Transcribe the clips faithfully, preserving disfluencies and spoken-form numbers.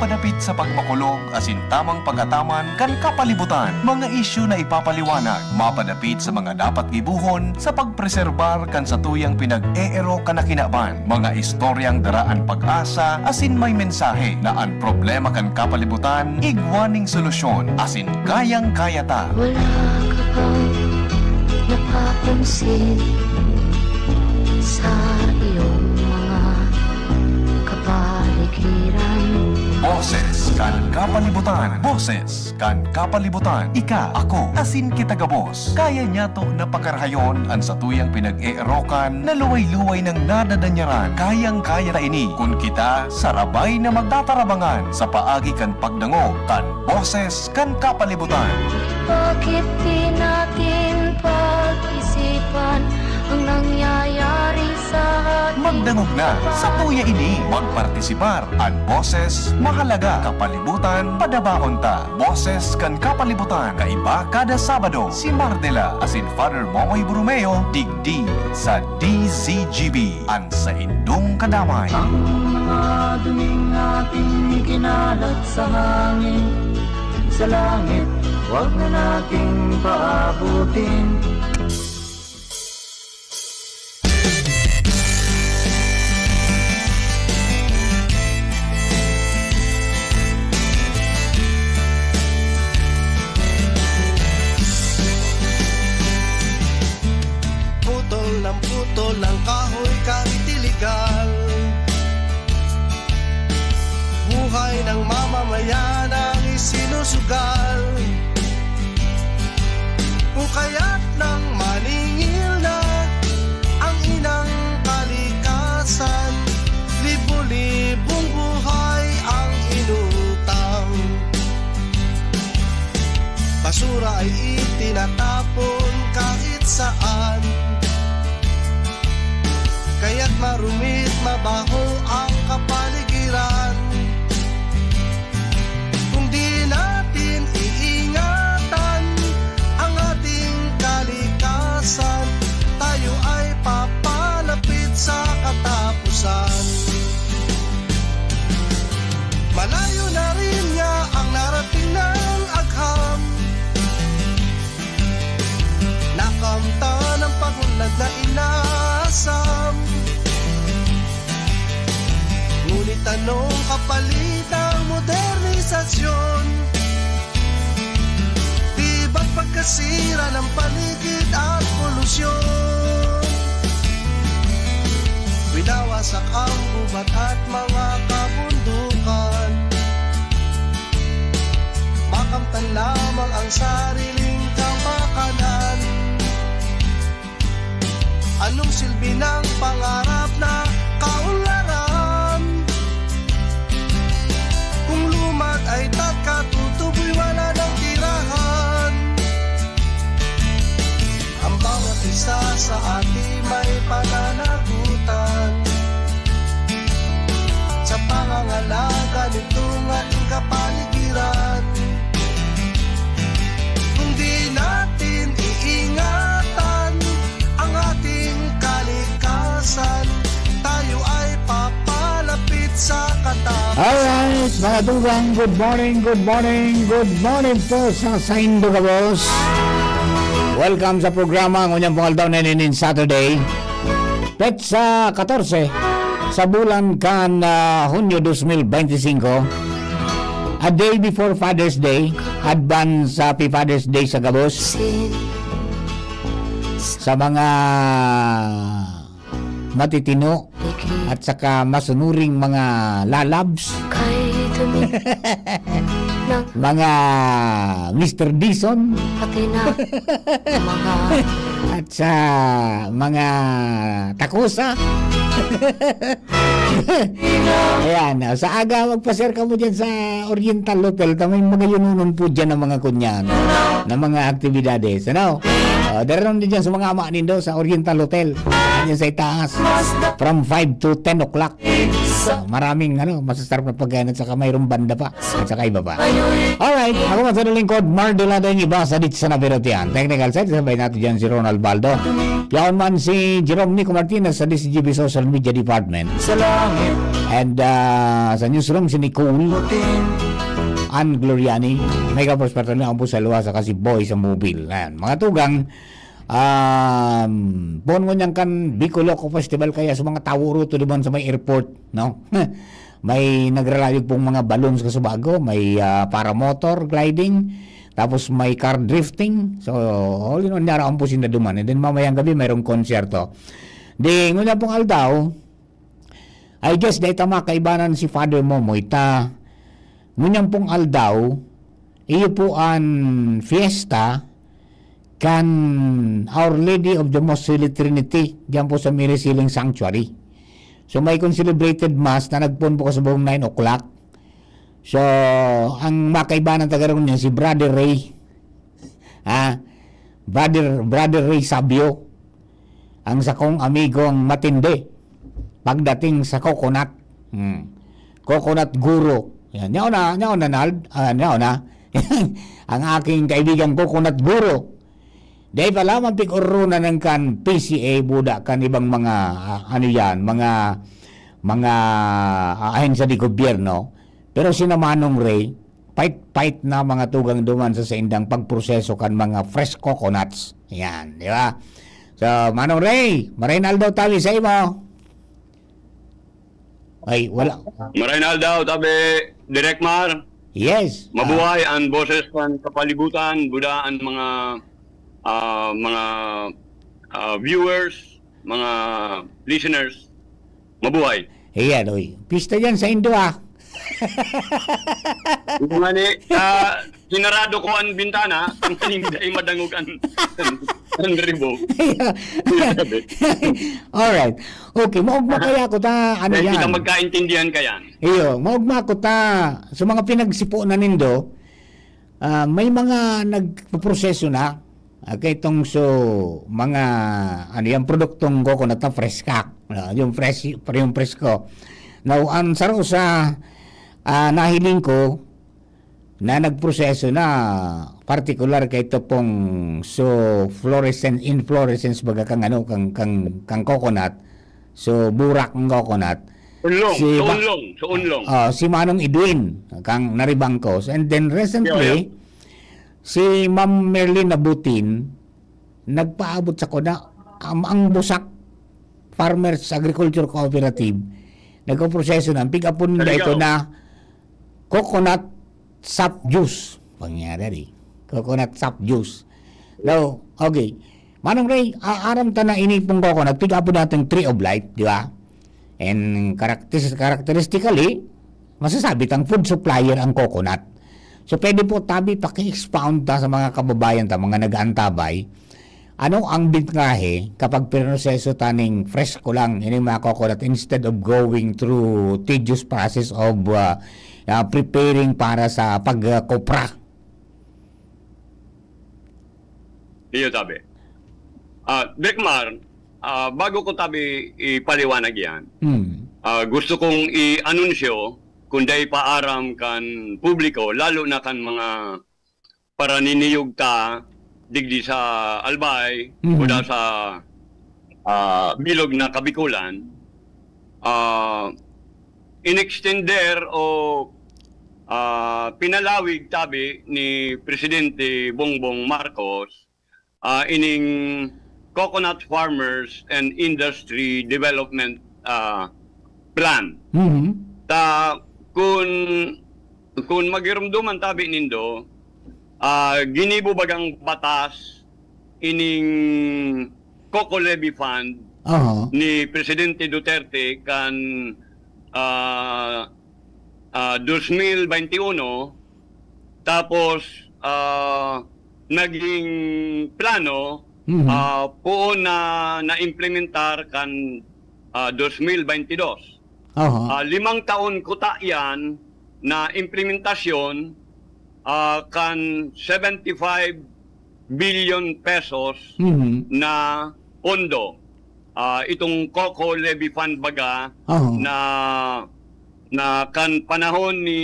Madapit sa pagmakulog asin tamang pag-ataman kan kapalibutan, mga isyu na ipapaliwanag, mapadapit sa mga dapat gibohon sa pagpreserbar kan satuyang pinag-eerok kan kinaban, mga istoryang dara an pag-asa asin may mensahe na an problema kan kapalibutan igwa ning solusyon asin kayang-kaya ta. Wala ka bang napapansin sa iyong mga kapaligiran? Boses kan kapalibutan. Boses kan kapalibutan. Ika, ako, asin kita gabos. Kaya niyato na pakarahayon an satuyang pinag-eerokan na luway-luway nang nadadanyaran. Kayang-kaya ta ini kun kita sarabay na magtatarabangan sa paagi kan pagdangog kan Boses kan kapalibutan. Bakit di natin pag-isipan ang nangyayari sa ating Magdangog na sa kapaligiran? Tuya ini. Magpartisipar. An boses mahalaga. Kapalibutan, padabaon ta. Boses kan kapalibutan. Kaiba kada Sabado. Si Mardela asin Father Momoy Borromeo, digdi sa D Z G B. An saindong kadamay. Ang mga duming ating ikinalat sa hangin, sa langit, wag na nating paabutin. Putol ng putol ang kahoy kahit iligal. Buhay ng mamamayan ang isinusugal. Kung kaya't nang maningil na ang inang kalikasan, libo-libong buhay ang inutang. Basura ay itinatapon kahit saan. Kaya't marumit, mabaho ang kapaligiran. Kung di natin iingatan ang ating kalikasan, tayo ay papalapit sa katapusan. Malayo na rin niya ang narating ng agham. Nakamtan ang pag-unlad na inasam. Ngunit anong kapalit ng modernisasyon? Di ba't pagkasira ng paligid at polusyon? Winawasak ang gubat at mga kabundukan. Makamtan lamang ang sariling kapakanan. Anong silbi ng pangarap na kaunlaran? Kung lumad ay tatkatutuboy, wala nang tirahan. Ang bawat isa sa atin may pananagutan sa pangangalaga nitong ating kapaligiran. Kung di natin iingatan ang ating kalikasan, tayo ay papalapit sa katapusan. Alright, mga tugang, good morning, good morning, good morning po sa saindo gabos. Welcome sa programa ngunyan pong aldaw na inin Saturday, petsa katorse sa bulan kan, ah, Hunyo dos mil bente singko. A day before Father's Day, advance Happy Father's Day sa gabos. Sa mga matitino at saka masunuring mga lalabs. Mga Mister Dison. Pati na mga At sa mga takosa. Ayan, oh, sa aga, magpasyar kamo dyan sa Oriental Hotel. Ta may magayunonon po dyan ang mga kunyan, na mga aktibidades, ano? Oh, daranon din dyan sa mga ama nindo sa Oriental Hotel. Dyan sa itaas. From five to ten o'clock. So, maraming, ano, masasarap na pagkain at saka mayroong banda pa at saka iba pa. Alright, ako man sa lingkod, Mar Delada, ang iba sa Ditsa na Berot yan. Technical side, sabay natin dyan si Ronald Baldo. Yaon man si Jerome Nico Martinez sa D C G B Social Media Department. Sa langit. And, ah, sa newsroom, si Nicole puting. Ann Gloriani. May kapos pa tayo ang sa luwa sa kasi boy sa mobile. Ayan. Mga tugang, um, bon ngunyan kan Bicolocco Festival kaya sa mga tawo ruto naman sa may airport, no? May nagralayog pong mga balloons kasubago, may, ah, paramotor gliding, tapos may car drifting. So, all in all, nyara ang pusin na duman. And then mamayang gabi, mayroong konsyerto. Di, ngunyan pong aldaw, I guess, dahil tama kaibanan si Father Momoy, ta, ngunyan pong aldaw, iyo po an fiesta kan Our Lady of the Most Holy Trinity, diyan po sa Mary Sealing Sanctuary. So, may concelebrated mass na nagpon po sa buong nine o'clock. So, ang makaibanan taga niya si Brother Ray. Ha? Brother, Brother Ray Sabio. Ang sakong amigong matindi pagdating sa coconut. Hmm. Coconut guro. Yan. Yaon na, yaon na, Nald. Ah, yaon na. Ang aking kaibigang coconut guro. Dahil pa lamang pig-urunan ng kan P C A, buda kan ibang mga, ah, ano yan, mga, mga ah, ahensya de gobyerno. Pero si Manong Ray, pait-pait na mga tugang duman sa saindang pagproseso kan mga fresh coconuts. Yan, di ba? So, Manong Ray, maray na aldaw tabi sa imo. Ay, wala. Maray na aldaw tabi, Direk Mar. Yes. Ah, mabuhay ang boses kan kapalibutan, buda ang mga, ah, mga, ah, viewers, mga listeners. Mabuhay. Iyan, oy. Pista yan sa indo, ah. Yung nga ni, ah, sinarado ko ang bintana, ang hindi madangog ang, ang ribo. Alright. Okay, maugma kaya ako ta, ano Dahil yan? Kita magkaintindihan ka yan. Iyo, maugma ako ta, sa mga pinagsipo na nindo, ah, may mga nagpoproseso na, ah, kaitong so, mga, ano yan, produktong coconut na freska. Ah, yung fresh, yung presko. Now, ang saro sa, ah, nahiling ko, na nagproseso na, partikular kay ito pong so fluorescence, inflorescence baga kang ano, kang, kang, kang coconut, so burak ng coconut. Unlong, Si so Ma-, unlong, so unlong. Ah, si Manong Edwin, kang Naribangkos. And then recently, Yo, yo. si Ma'am Merlin Nabutin, nagpaabot sa kuna, ang, ang Busak Farmers Agriculture Cooperative, nagpoproseso na, ang pig-apon nila ito Taligaw. na coconut sap juice. Pangyari, di. Coconut sap juice. Now, okay. Manong Ray, a-, aram ta na ini pong coconut, pig-apon natin tree of life, di ba? And characteris-, characteristically, masasabi tang food supplier ang coconut. So, pwede po, tabi, paki-expound ta sa mga kababayan ta, mga nag-aantabay, ano ang bingahe kapag pinoproseso ta ning fresko lang, ini mga coconut, instead of going through tedious process of, ah, ah, preparing para sa pagkopra? Iyo, tabi. Ah, Direk Mar, ah, bago ko tabi ipaliwanag yan, Hmm. ah, gusto kong i-anunsyo kung dai pa aram kan publiko, lalo na kan mga paraniniyog ta digdi sa Albay, Mhm. kuda sa, ah, bilog na Kabikulan, ah, inextender o, ah, pinalawig tabi ni Presidente Bongbong Marcos, ah, ining Coconut Farmers and Industry Development, ah, Plan. Mhm. Ta kun, kun magirumduman tabi nindo, ah, ginibo bagang batas ining Coco Levy Fund Aha. ni Presidente Duterte kan, ah, ah, dos mil baynte uno, tapos, ah, naging plano, Mhm. ah, poon na naimplementar kan, ah, dos mil baynte dos. Aha. Ah, limang taon kuta yan na implementasyon, ah, kan seventy-five billion pesos Mhm. na pondo. Ah, itong Coco Levy Fund baga Aha. na, na kan panahon ni,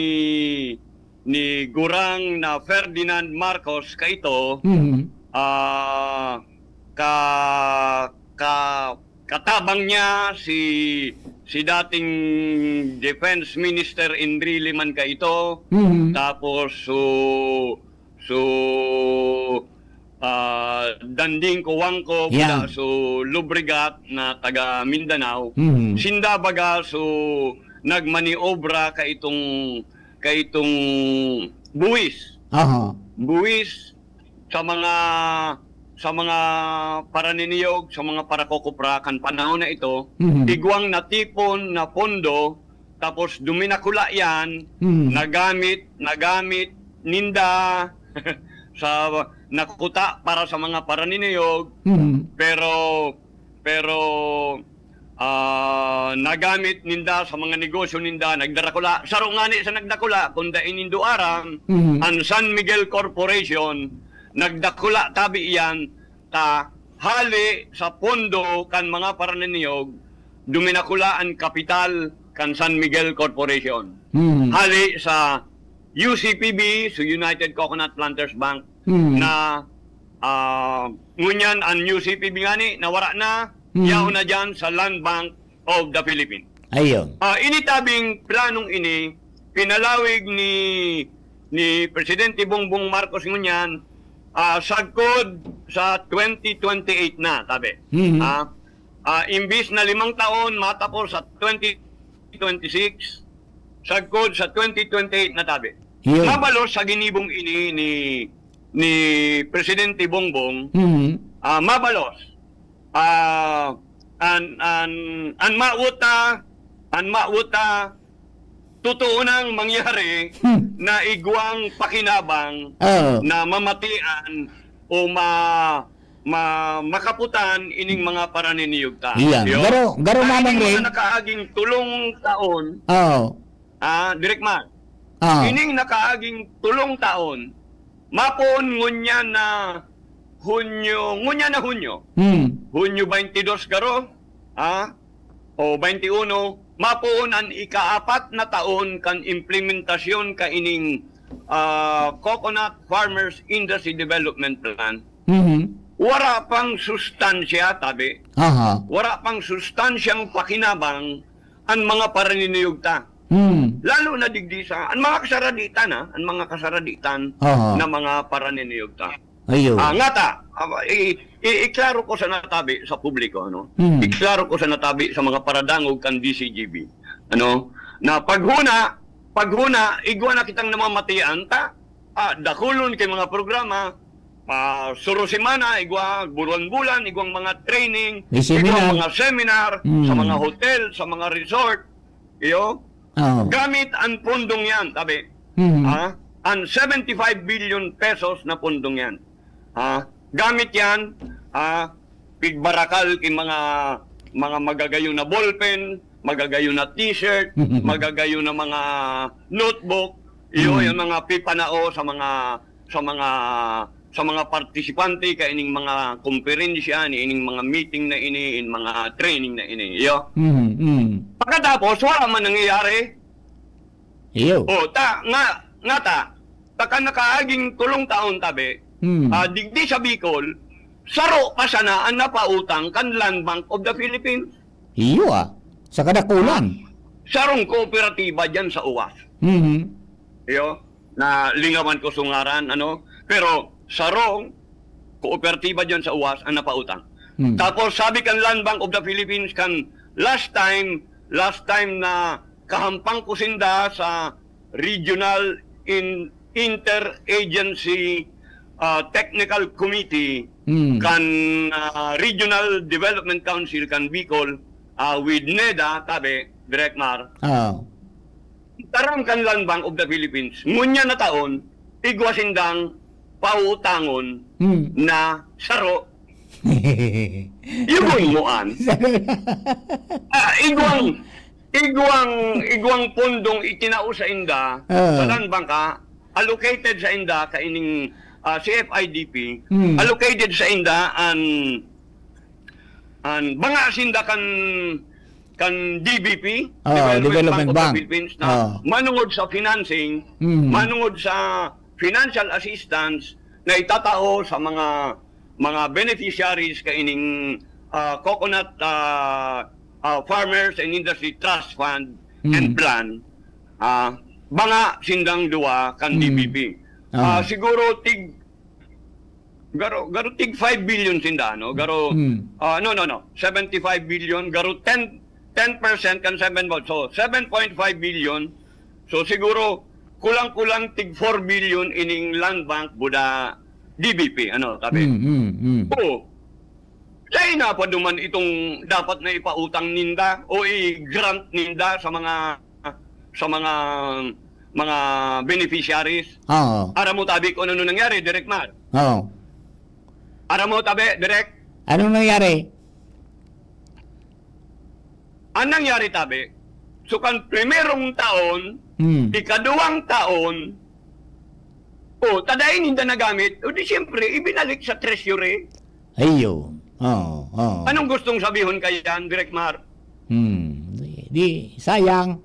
ni Gurang na Ferdinand Marcos kaito, Mhm. ah, ka, ka, katabang niya si, si dating Defense Minister Enrile man kaito, Mhm. tapos so, so, ah, Danding Cojuangco, Yan. Bala, so Lobregat na taga Mindanao, Mhm. sinda baga so nagmaniobra kaitong, kaitong buwis. Aha. Buwis sa mga, sa mga paraniniyog, sa mga parakokopra kan panahon na ito, Mhm. igwang natipon na pondo, tapos duminakula yan, Mhm. nagamit, nagamit ninda sa nakuta para sa mga paraniniyog, Mhm. pero, pero, ah, nagamit ninda sa mga negosyo ninda, nagdarakula. Saro ngani sa nagdakula, kung dai nindo aram, Mhm. an San Miguel Corporation, nagdakula tabi iyan ta hali sa pondo kan mga paraniniyog, duminakula an kapital kan San Miguel Corporation. Mhm. Hali sa U C P B, so United Coconut Planters Bank, Mhm. na, ah, ngunyan an U C P B ngani nawara na, Mhm. yaon na diyan sa Land Bank of the Philippines. Ayun. Ah, ini tabing planong ini, pinalawig ni, ni Presidente Bongbong Marcos ngunyan, ah, sagkod sa twenty twenty-eight na, tabi. Mhm. Ah, ah, imbis na limang taon, matapos sa twenty twenty-six, sagkod sa twenty twenty-eight na, tabi. Yun. Mabalos sa ginibong ini ni, ni Presidente Bongbong, Mhm. ah, mabalos. Ah, an, an, an mawot na, an mawot na totoo nang mangyari Hmm. na igwang pakinabang Oo. na mamatian o ma-, ma-, makaputan ining mga paraniniyog ta. Iyan. Yo. Garo, garo Ang namang ining rin. mga nakaaging tulong taon, Oo. ah, Direk Mar, Ah. ining nakaaging tulong taon, mapoon ngunyan na Hunyo, ngunyan na Hunyo. Hmm. Hunyo twenty-two garo, ah, o twenty-one, mapoon an ikaapat na taon kan implementasyon kaining, ah, Coconut Farmers Industry Development Plan. Mhm. Wara pang sustansya, tabi. Aha. Wara pang sustansyang pakinabang an mga paraniniyog ta. Hmm. Lalo na digdi sa, an mga kasaraditan, ha? An mga kasaraditan Aha. na mga paraniniyog ta. Ayun. Ah, ngata, ah, i-, i-, iklaro ko sa natabi sa publiko, ano? Hmm. Iklaro ko sa natabi sa mga paradangog kan D C G B, ano? Na paghuna, paghuna, igwa na kitang namamatian ta, ah, dakulon kay mga programa, ah, suro semana, igwa, bulan-bulan, igwang mga training, May igwang seminar. mga seminar, Hmm. sa mga hotel, sa mga resort, iyo, Oo. gamit ang pundong yan, tabi. Hmm. Ah, ang seventy-five billion pesos na pundong yan. Ah, gamit yan, ah, pigbarakal ki mga, mga magagayon na ballpen, magagayon na t-shirt, magagayon na mga notebook, iyo, Hmm. yung mga pipanao sa mga, sa mga, sa mga partisipante kaining mga komperensya, ining mga meeting na ini, in mga training na ini, iyo. Hmm, hmm. Pagkatapos, wala man nangyayari. Iyo. O, ta, nga, nga ta, ta kan nakaaging tulong taon, tabi, Hmm. ah, digdi sa Bicol, saro pa sana ang napautang kan Land Bank of the Philippines. Iyo, ah. Sa kadakulan. Sarong kooperatiba dyan sa Uwas. Mhm. Iyo, na lingawan ko sungaran, ano, pero sarong kooperatiba dyan sa Uwas ang napautang. Hmm. Tapos sabi kan Land Bank of the Philippines kan last time, last time na kahampang ko sinda sa Regional in-, Interagency, ah, Technical Committee Hmm. kan, ah, Regional Development Council kan Bicol, ah, with NEDA, tabi, Direk Mar. Ah. Taram kan Land Bank of the Philippines, ngunyan na taon, igwa sindang pautangon Hmm. na saro. Yugon mo an. Ah, igwang, igwang, igwang pondong itinao sa inda, Ah. sa Land Bank, ah, allocated sa inda kaining, ah, C F I D P, Hmm. allocated sa inda an, an banga sinda kan, kan D B P, Ah, Development Development Bank of the Bank. Philippines, na Ah. manungod sa financing, Hmm. manungod sa financial assistance na itatao sa mga, mga beneficiaries kaining, ah, Coconut, ah, ah, Farmers and Industry Trust Fund and Hmm. Plan, ah, banga sindang duwa kan Hmm. D B P. Ah. Ah, siguro tig, garo, garo tig five billion sinda, no? Garo, Hmm. ah, no, no, no. Seventy-five billion, garo ten, ten percent kan seven, so seven point five billion. So siguro kulang-kulang tig four billion ining Land Bank buda D B P, ano, tabi? Hmm, hmm, hmm. Oo. Kaya na pa duman itong dapat na ipautang ninda o i-grant ninda sa mga, sa mga, mga beneficiaries. Oo. Aram mo tabi kung ano nangyari, Direk Mar? Oo. Aram mo tabi, Direk? Anong nangyari? Ang nangyari tabi, so kan primerong taon, Hmm. ikaduwang taon, o, ta dai ninda nagamit, o di siyempre, ibinalik sa treasury. Ayun. Oo, oo. Anong gustong sabihon kaya yan, Direk Mar? Hmm. Di, di, sayang.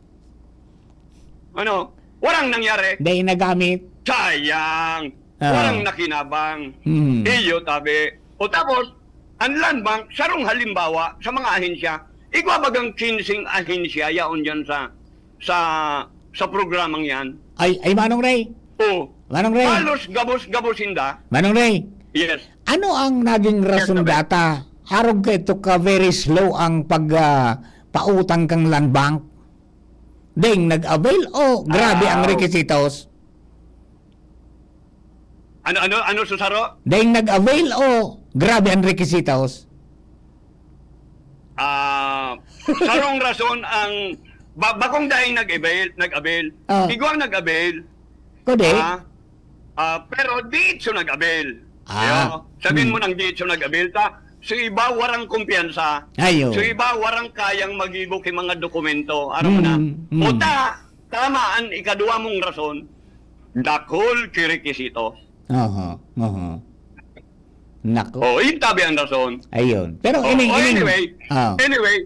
Ano? Warang nangyari. Dai nagamit. Sayang. Ah. Warang nakinabang. Hmm. Iyo, tabi. O tapos, ang Land Bank, sarong halimbawa sa mga ahensya. Igwa bagang kinseng ahensya yaon dyan sa, sa, sa programang yan. Ay, ay, Manong Ray. O. Manong Ray. Halos gabos-gabos sinda. Manong Ray. Yes. Ano ang naging rason Yes, sir. data? Arog ka ito ka very slow ang pag, ah, pautang kang Land Bank? Ding nag-avail o grabe ang Ah. requisitos? Ano, ano, ano, Susaro? Ding nag-avail o grabe ang requisitos? Ah, sarong rason ang ba-, bakong dai nag-avail, nag-avail. Ah. Igwang nag-avail. Kundi? Ah, ah, pero diitso nag-avail. Ah. Yo, sabihin Hmm. mo nang diitso nag-avail ta, so iba warang kumpiyansa. Ayo. So iba warang kayang magibo ki mga dokumento. Aram mo na? Hmm, hmm. O ta, tama an ikaduwa mong rason, dakul ki rekisito. Aha, aha. Nako. Oh, yun tabi ang rason. Ayun. Pero Oh, ining, oh, ining anyway, ah. anyway,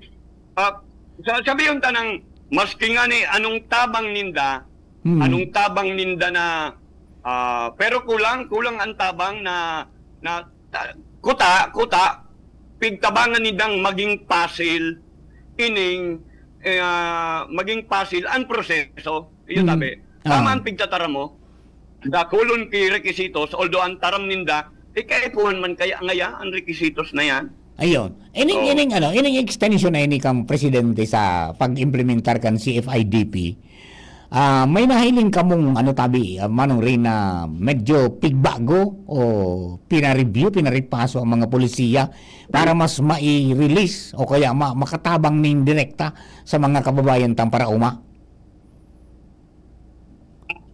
ah, sa-, sabihin ta nang maski nga ni anong tabang ninda, Hmm. anong tabang ninda na, ah, pero kulang, kulang ang tabang na, na, ta-, kuta, kuta, pigtabangan nindang maging pasil, ining, eh, ah, maging pasil ang proseso. Iyo, Hmm. tabi. Ah. Tama ang pigtatara mo. Dakulon ki requisitos, although ang taram ninda, eh, kaipuhan man kaya ngaya ang requisitos na yan? Ayun. Ining, Oo. ining, ano, ining extension na ini kang presidente sa pag-implementar kan C F I D P, ah, may nahiling kamong, ano, tabi, ah, Manong Ray, na medyo pigbago o pina-review, pinaripaso ang mga polisiya para mas mai-release o kaya ma-, makatabang ning direkta sa mga kababayan tang paraoma?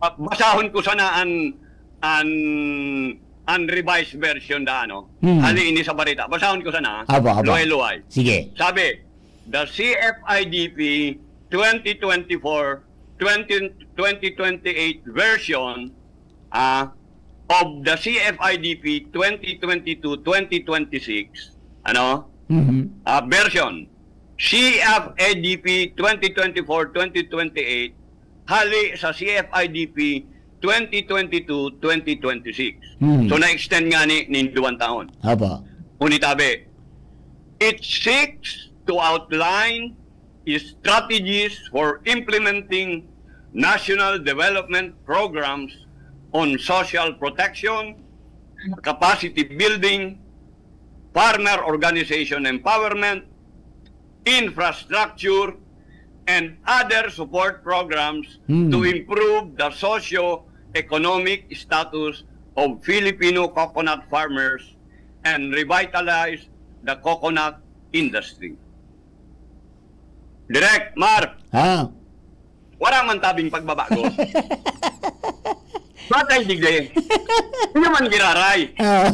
Ah, basahon ko sana an, an, an revised version da, ano? Hmm. Hali ini sa barita. Basahon ko sana, ah. Aba, aba. Luhay-luhay. Sige. Sabi, "The C F I D P twenty twenty-four, twenty, twenty twenty-eight version, ah, of the C F I D P twenty twenty-two, twenty twenty-six," ano? Mhm. Ah, version. C F I D P twenty twenty-four, twenty twenty-eight, hali sa C F I D P twenty twenty-two, twenty twenty-six. Hmm. So, na-extend nga ni nin duwang taon. Aba. Ngunit tabi, it seeks to outline strategies for implementing national development programs on social protection, capacity building, farmer organization empowerment, infrastructure, and other support programs Hmm. to improve the socio-economic status of Filipino coconut farmers and revitalize the coconut industry. Direk, Mar, Ah. wala man tabing pagbabago. Batay digdi. Hindi man giraray. Ah.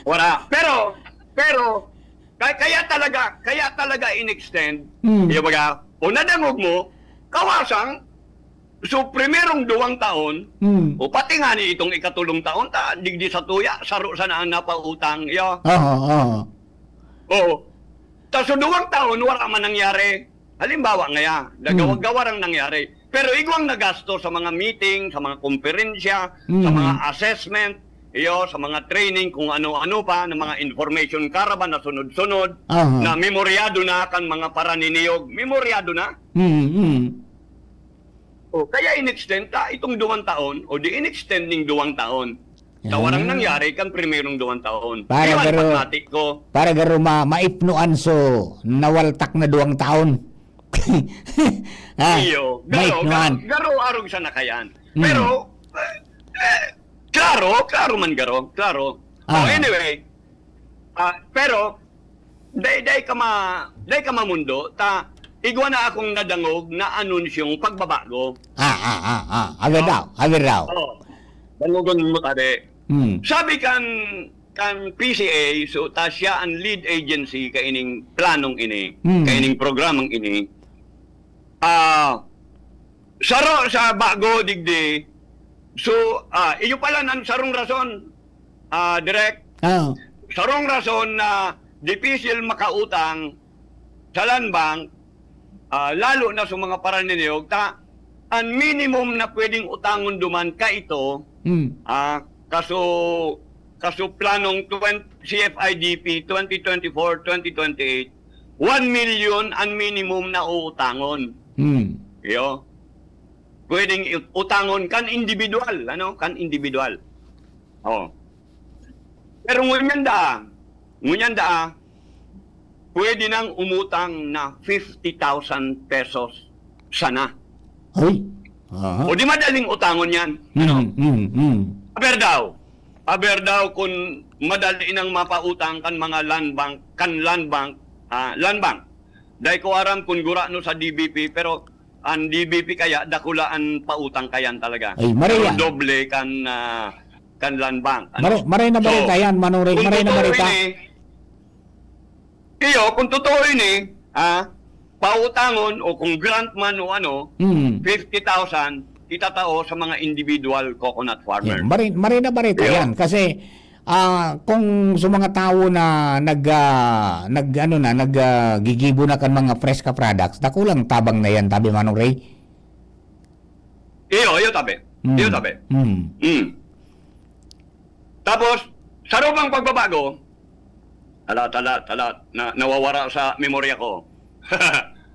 Wala. Pero, pero, kaya, kaya talaga, kaya talaga in-extend. Hmm. Yung baga, o nadangog mo, kawasang, so, primerong duwang taon, Hmm. o pati nga ni itong ikatulong taon, ta, digdi sa tuya, saro sana ang napautang, yo. Aha, aha. Oo. Ta, so, duwang taon, wala man nangyari. Halimbawa ngaya, Hmm. nagawag-gawar ang nangyari. Pero igwang nagasto sa mga meeting, sa mga komperensya, sa Hmm. mga assessment, iyo, sa mga training, kung ano-ano pa, na mga information caravan na sunod-sunod, Aha. na memoryado na kan mga paraniniyog. Memoryado na. Mm, mm. O, kaya in-extend ta itong duwang taon, o di in-extend ning duwang taon. Sa warang Ah. nangyari kan primerong duwang taon. Para Iwan garo, pagmati ko. para garo ma-, maipnoan so nawaltak na duwang taon. Ah, Iyo, garo, maipnoan. garo, garo arog sa nakayan. Mm. Pero, eh, eh, klaro, klaro man garo, klaro. Ah. Oh, anyway, ah, pero, dai, dai ka ma-, dai ka mamundo, ta, igwa na akong nadangog na anunsyong pagbabago. Ah, ah, ah, ah. Haber Oh. daw, haber daw. Oh, dangogon mo, tabi. Hmm. Sabi kan, kan P C A, so, ta siya an lead agency kaining planong ini, Hmm. kaining programang ini. Ah, saro sa bago digdi, so, ah, iyo pala an sarong rason, ah, Direk. Ah. Sarong rason na dipisil makautang sa land bank, ah, lalo na sa mga paraniniog, ta an minimum na pwedeng utangon duman kaito, Hmm. ah, kaso, kaso planong twenty, C F I D P twenty twenty-four, twenty twenty-eight, one million an minimum na uutangon. Hmm. Iyo. Pwedeng i-, utangon kan individual, ano? Kan individual. Oh. Pero ngunyan daa, ngunyan daa, pwede nang umutang na fifty thousand pesos sana. Ay. Aha. O di madaling utangon yan. Ano? Mm, mm, mm. Aber daw. Aber daw kung madali nang mapautang kan mga land bank, kan land bank, ah, land bank. Dai ko aram kung gurano sa D B P, pero an D B P kaya dakula an pautang kayan talaga. Ay, Maria. Pero doble kan, ah, kan land bank, ano? Mare-, maray na So, bareta yan, Manong Ray. kung Maray na totoo bareta. ini, iyo, kung totoo ini, ah, pautangon o kung grant man o ano, Hmm. fifty thousand itatao sa mga individual coconut farmer. Yan, maray, maray na bareta Iyo. yan. Kasi, ah, kung sa mga tawo na nag, ah, nag, ano na, nag, ah, gigibo na kan mga Fresca products, dakulang tabang na yan, tabi, Manong Ray. Iyo, iyo, tabi. Mm. Iyo, tabi. Mm. Mm. Tapos, saro pang pagbabago, alat, alat, alat, na, nawawara sa memorya ko.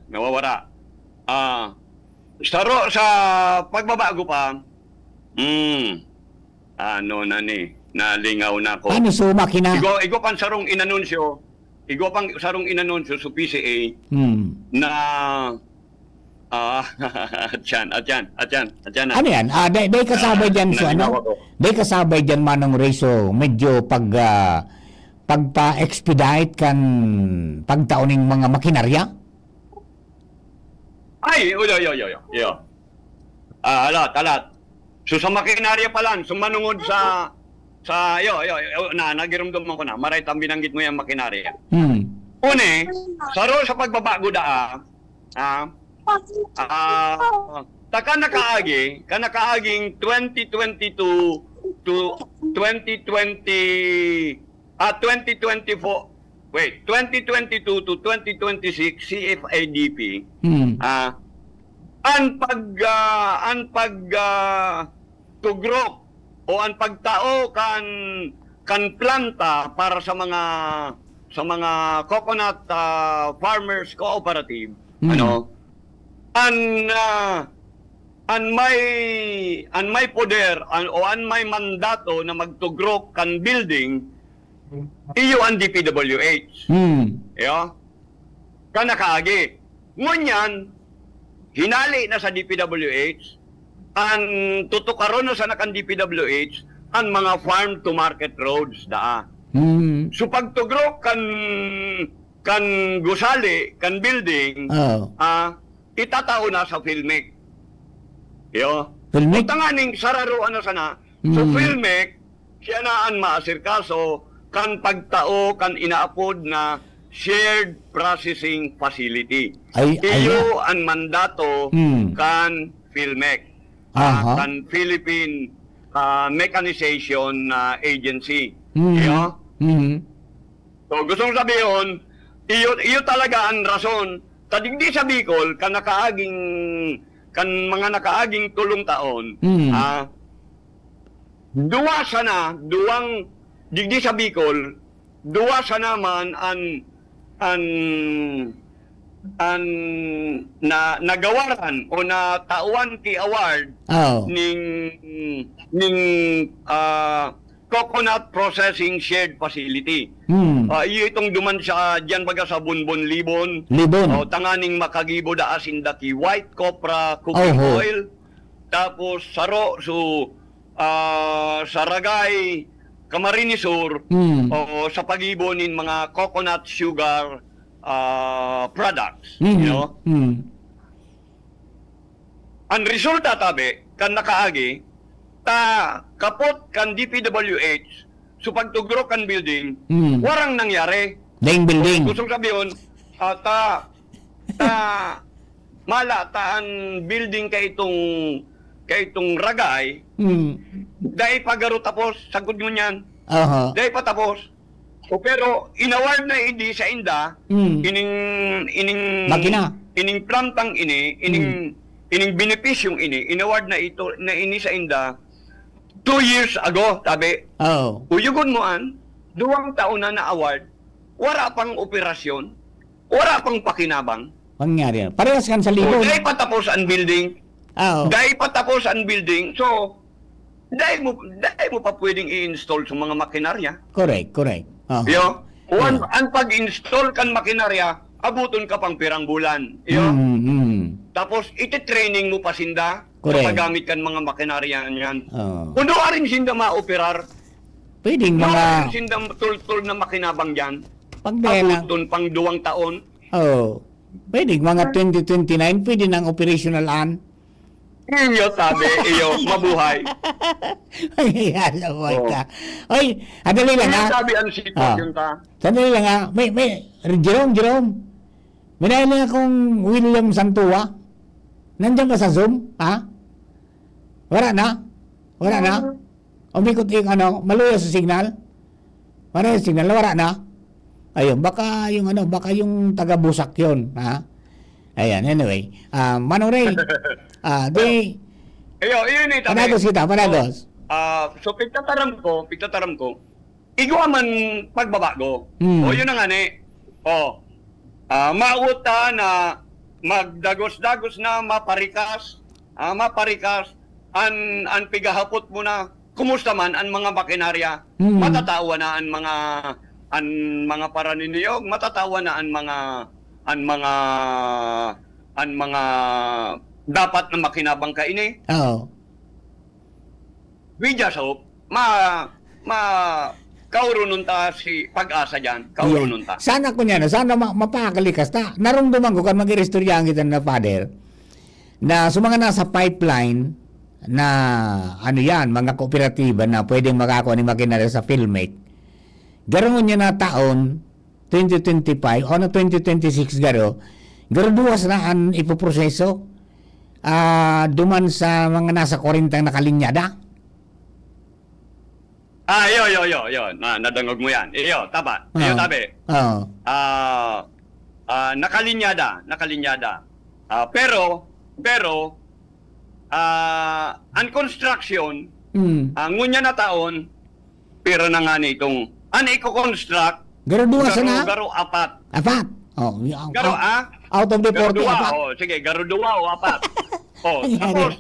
Nawawara. Ah, saro sa pagbabago pa, hmm, ano na ni, nalingaw na ko. Ano, suma kina? Igo, igo pang sarong inanunsyo, igo pang sarong inanunsyo sa P C A Hmm. na, ah, atyan, atyan, atyan, atyan na. Ano yan? Ah, day, day kasabay Ah, dyan sa ano? nalingaw ako. Day kasabay dyan, Manong Ray, so medyo pag, ah, pagpa-expedite kan pagtao ning mga makinarya? Ay, oy, oy, oy, oy, oy. Ah, alat, alat. So, sa makinarya pa lang, so manungod sa, sa, yo, yo, yo, na, nagirumdom ko na, maray tang binanggit mo yung makinarya. Hmm. Uni, saro sa pagbabago daa, ah, ah, ta kan nakaagi, kan nakaaging twenty twenty-two to twenty twenty, ah, twenty twenty-four, wait, twenty twenty-two to twenty twenty-six, C F I D P, Hmm. ah, an pag, ah, an pag, ah, tugrok o an pagtao kan, kan planta para sa mga, sa mga coconut, ah, farmers cooperative, Hmm. ano, an, ah, an may, an may poder, an, o an may mandato na magtugrok kan building, iyo an D P W H. Hmm. Iyo? Kan nakaagi. Ngunyan, hinali na sa D P W H, an tutukaron na sana kan D P W H, an mga farm to market roads daa. Hmm. So, pagtugrok kan, kan gusali, kan building, Oo. ah, itatao na sa PHILMIC. Iyo. PHILMIC? Tanganing sararoan na sana. So, Mm. PHILMIC, siya na an maasirkaso kan pagtao kan inaapod na shared processing facility. Ay, ay, Iyo ah. an mandato Mm. kan PHILMIC, ah, Aha. kan Philippine, ah, Mechanization, ah, Agency. Mm. Iyo? Mm. So, gustong sabihon, iyo, iyo talaga an rason. Ta digdi sa Bicol, kan nakaaging, kan mga nakaaging tolong taon, Mm. ah, Duwa sana, duwang, digdi sa Bicol, duwa sana man an, an, an na, nagawaran o natawan ki award Oo. ning, ning, ah, Coconut Processing Shared Facility. Hmm. Ah, iyo itong duman sa, diyan baga sa Bonbon, Libon. Libon. O, tanganing makagibo daa sinda ki White Copra Cooking Oho. Oil. Tapos, saro, so, ah, sa Ragay, Camarines Sur, Hmm. o sa paggibo nin mga coconut sugar, ah, products, you Hmm. know? Hmm. Ang resulta, tabi, kan nakaagi, ta kapot kan D P W H, so pagtugro kan building, Hmm. warang nangyari. Daing building. Gustong sabihon, ah, ta, ta, mala ta an building kaitong, kaitong Ragay, Hmm. dai pa garo tapos, sagkod ngunyan. Aha. Dai pa tapos. O, pero inaward na ini sa inda, Hmm. ining, ining, Makina. ining plantang ini, ining, Hmm. ining benepisyong ini, inaward na ito, na ini sa inda two years ago, tabi. Oo. Uyugon mo an, duwang taon na na-award, wara pang operasyon, wara pang pakinabang. Mangyari yan. Parehas kan sa O, Libon. dai pa tapos ang building. Ah, oo. Dai pa tapos ang building. So, dai mo, dai mo pa pwedeng i-install sa mga makinarya. Correct, correct. Aha. Yo, kung an, Oo. ang pag-install kan makinarya, abuton ka pang pirang bulan. Yo. Mm, mm. Tapos, iti-training mo pa sinda sa Correct. paggamit kan mga makinarya niyan. Oo. Kung duwa rin sinda maoperar, Pwedeng duwa mga rin sinda tultol na makinabang diyan. Pag dahil na Abuton pang duwang taon. Oo. Pwede, mga twenty twenty-nine, pwede nang operational an. Iyo, tabi, iyo, mabuhay. Ay, alam mo Oo. ka. Oy, sandali lang, Iyo, ha? tabi, ang sitwasyon Ah. ta. Sandali lang, ha? May, may, Jerome, Jerome. May nahuli akong William Santua. Nandiyan ba sa Zoom, ha? Wala na? Wala na? Umikot yung ano, maluya sa signal? Wala yung signal, nawara na? Ayun, baka yung ano, baka yung taga-Busak yun, ha? Ayan, anyway. Ah, Manong Ray, ah, di, Ayo, iyon eh, tabi. Panagos kita, panagos. Oh. Ah, so, pigtataram ko, pigtataram ko, igwa man pagbabago. Hmm. O, yun na nga ni. O, ah, mawot ta na magdagos-dagos na, maparikas, ah, maparikas, an, an pigahapot mo na, kumusta man an mga makinarya? Hmm. Matatawa na an mga, an mga paraniniyog, matatawa na an mga, an mga, an mga dapat na makinabang kaini. Oo. We just hope ma-, ma-, kaurunon ta si pag-asa diyan. Kaurunon ta. Yeah. Sana kunya na, sana ma-, mapakalikas ta. Narumduman ko kan mag-iristoryahan kita na, Father, na sa mga nasa pipeline na, ano yan, mga kooperatiba na pwedeng makakua ni makinarya sa PhilMec. Garo ngunyan na taon, twenty twenty-five o na twenty twenty-six garo, garo duwas na an ipoproseso, ah, duman sa mga nasa kwarentang nakalinyada. Ah, iyo, iyo, iyo, iyo. Na, nadangog mo yan. Iyo, tama. Iyo, Oo. tabi. Oo. Ah, ah, nakalinyada, nakalinyada. Ah, pero, pero, ah, an construction, Mm. ah, ngunyan na taon, pira na nga nitong, an iko-construct, Garo duwa garo, sana? garo apat. Apat? Oh, y-, Garo, out, ah? out of the Garo forty, duwa, apat? oh, sige, garo duwa o apat. Oh, Ang tapos, yari.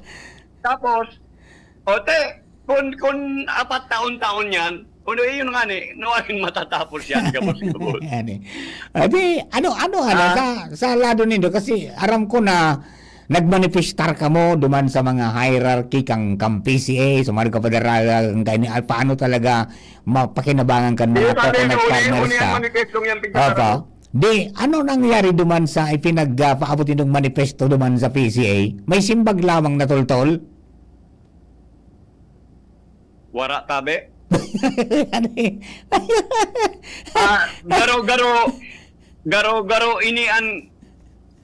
tapos, o, te, kun, kun apat taon-taon yan, kuno iyon nga ni, nuarin matatapos yan, gabos-gabos. Yan eh. Adi, ano, ano, ano, Ah. sa, sa lado nindo, kasi aram ko na nagmanifestar kamo duman sa mga hierarchy kang, kang P C A, sa mga nagkapadaralan, kang kaini, ah, paano talaga mapakinabangan kan Di mga ba, coconut Tito, uli, farmers uli ang ka? manifestong yan, tignan Apa? mo. Di, ano nangyari duman sa ipinag, ah, paabot nindong manifesto duman sa P C A? May simbag lamang natultol? Wara tabi. Ano eh? Ah, garo, garo, garo, garo, ini an,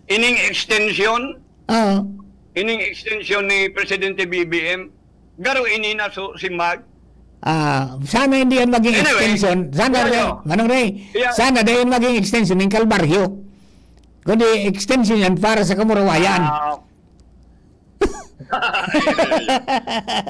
ining extension, Oo. ining extension ni Presidente B B M, garo ini na su-, simbag. Ah, sana hindi yan maging Anyway, extension. Sana, yeah, Ray, yeah. Manong Ray, Yeah. sana dahil maging extension ng Kalbaryo. Kundi extension yan para sa Kamurawayan. Ah,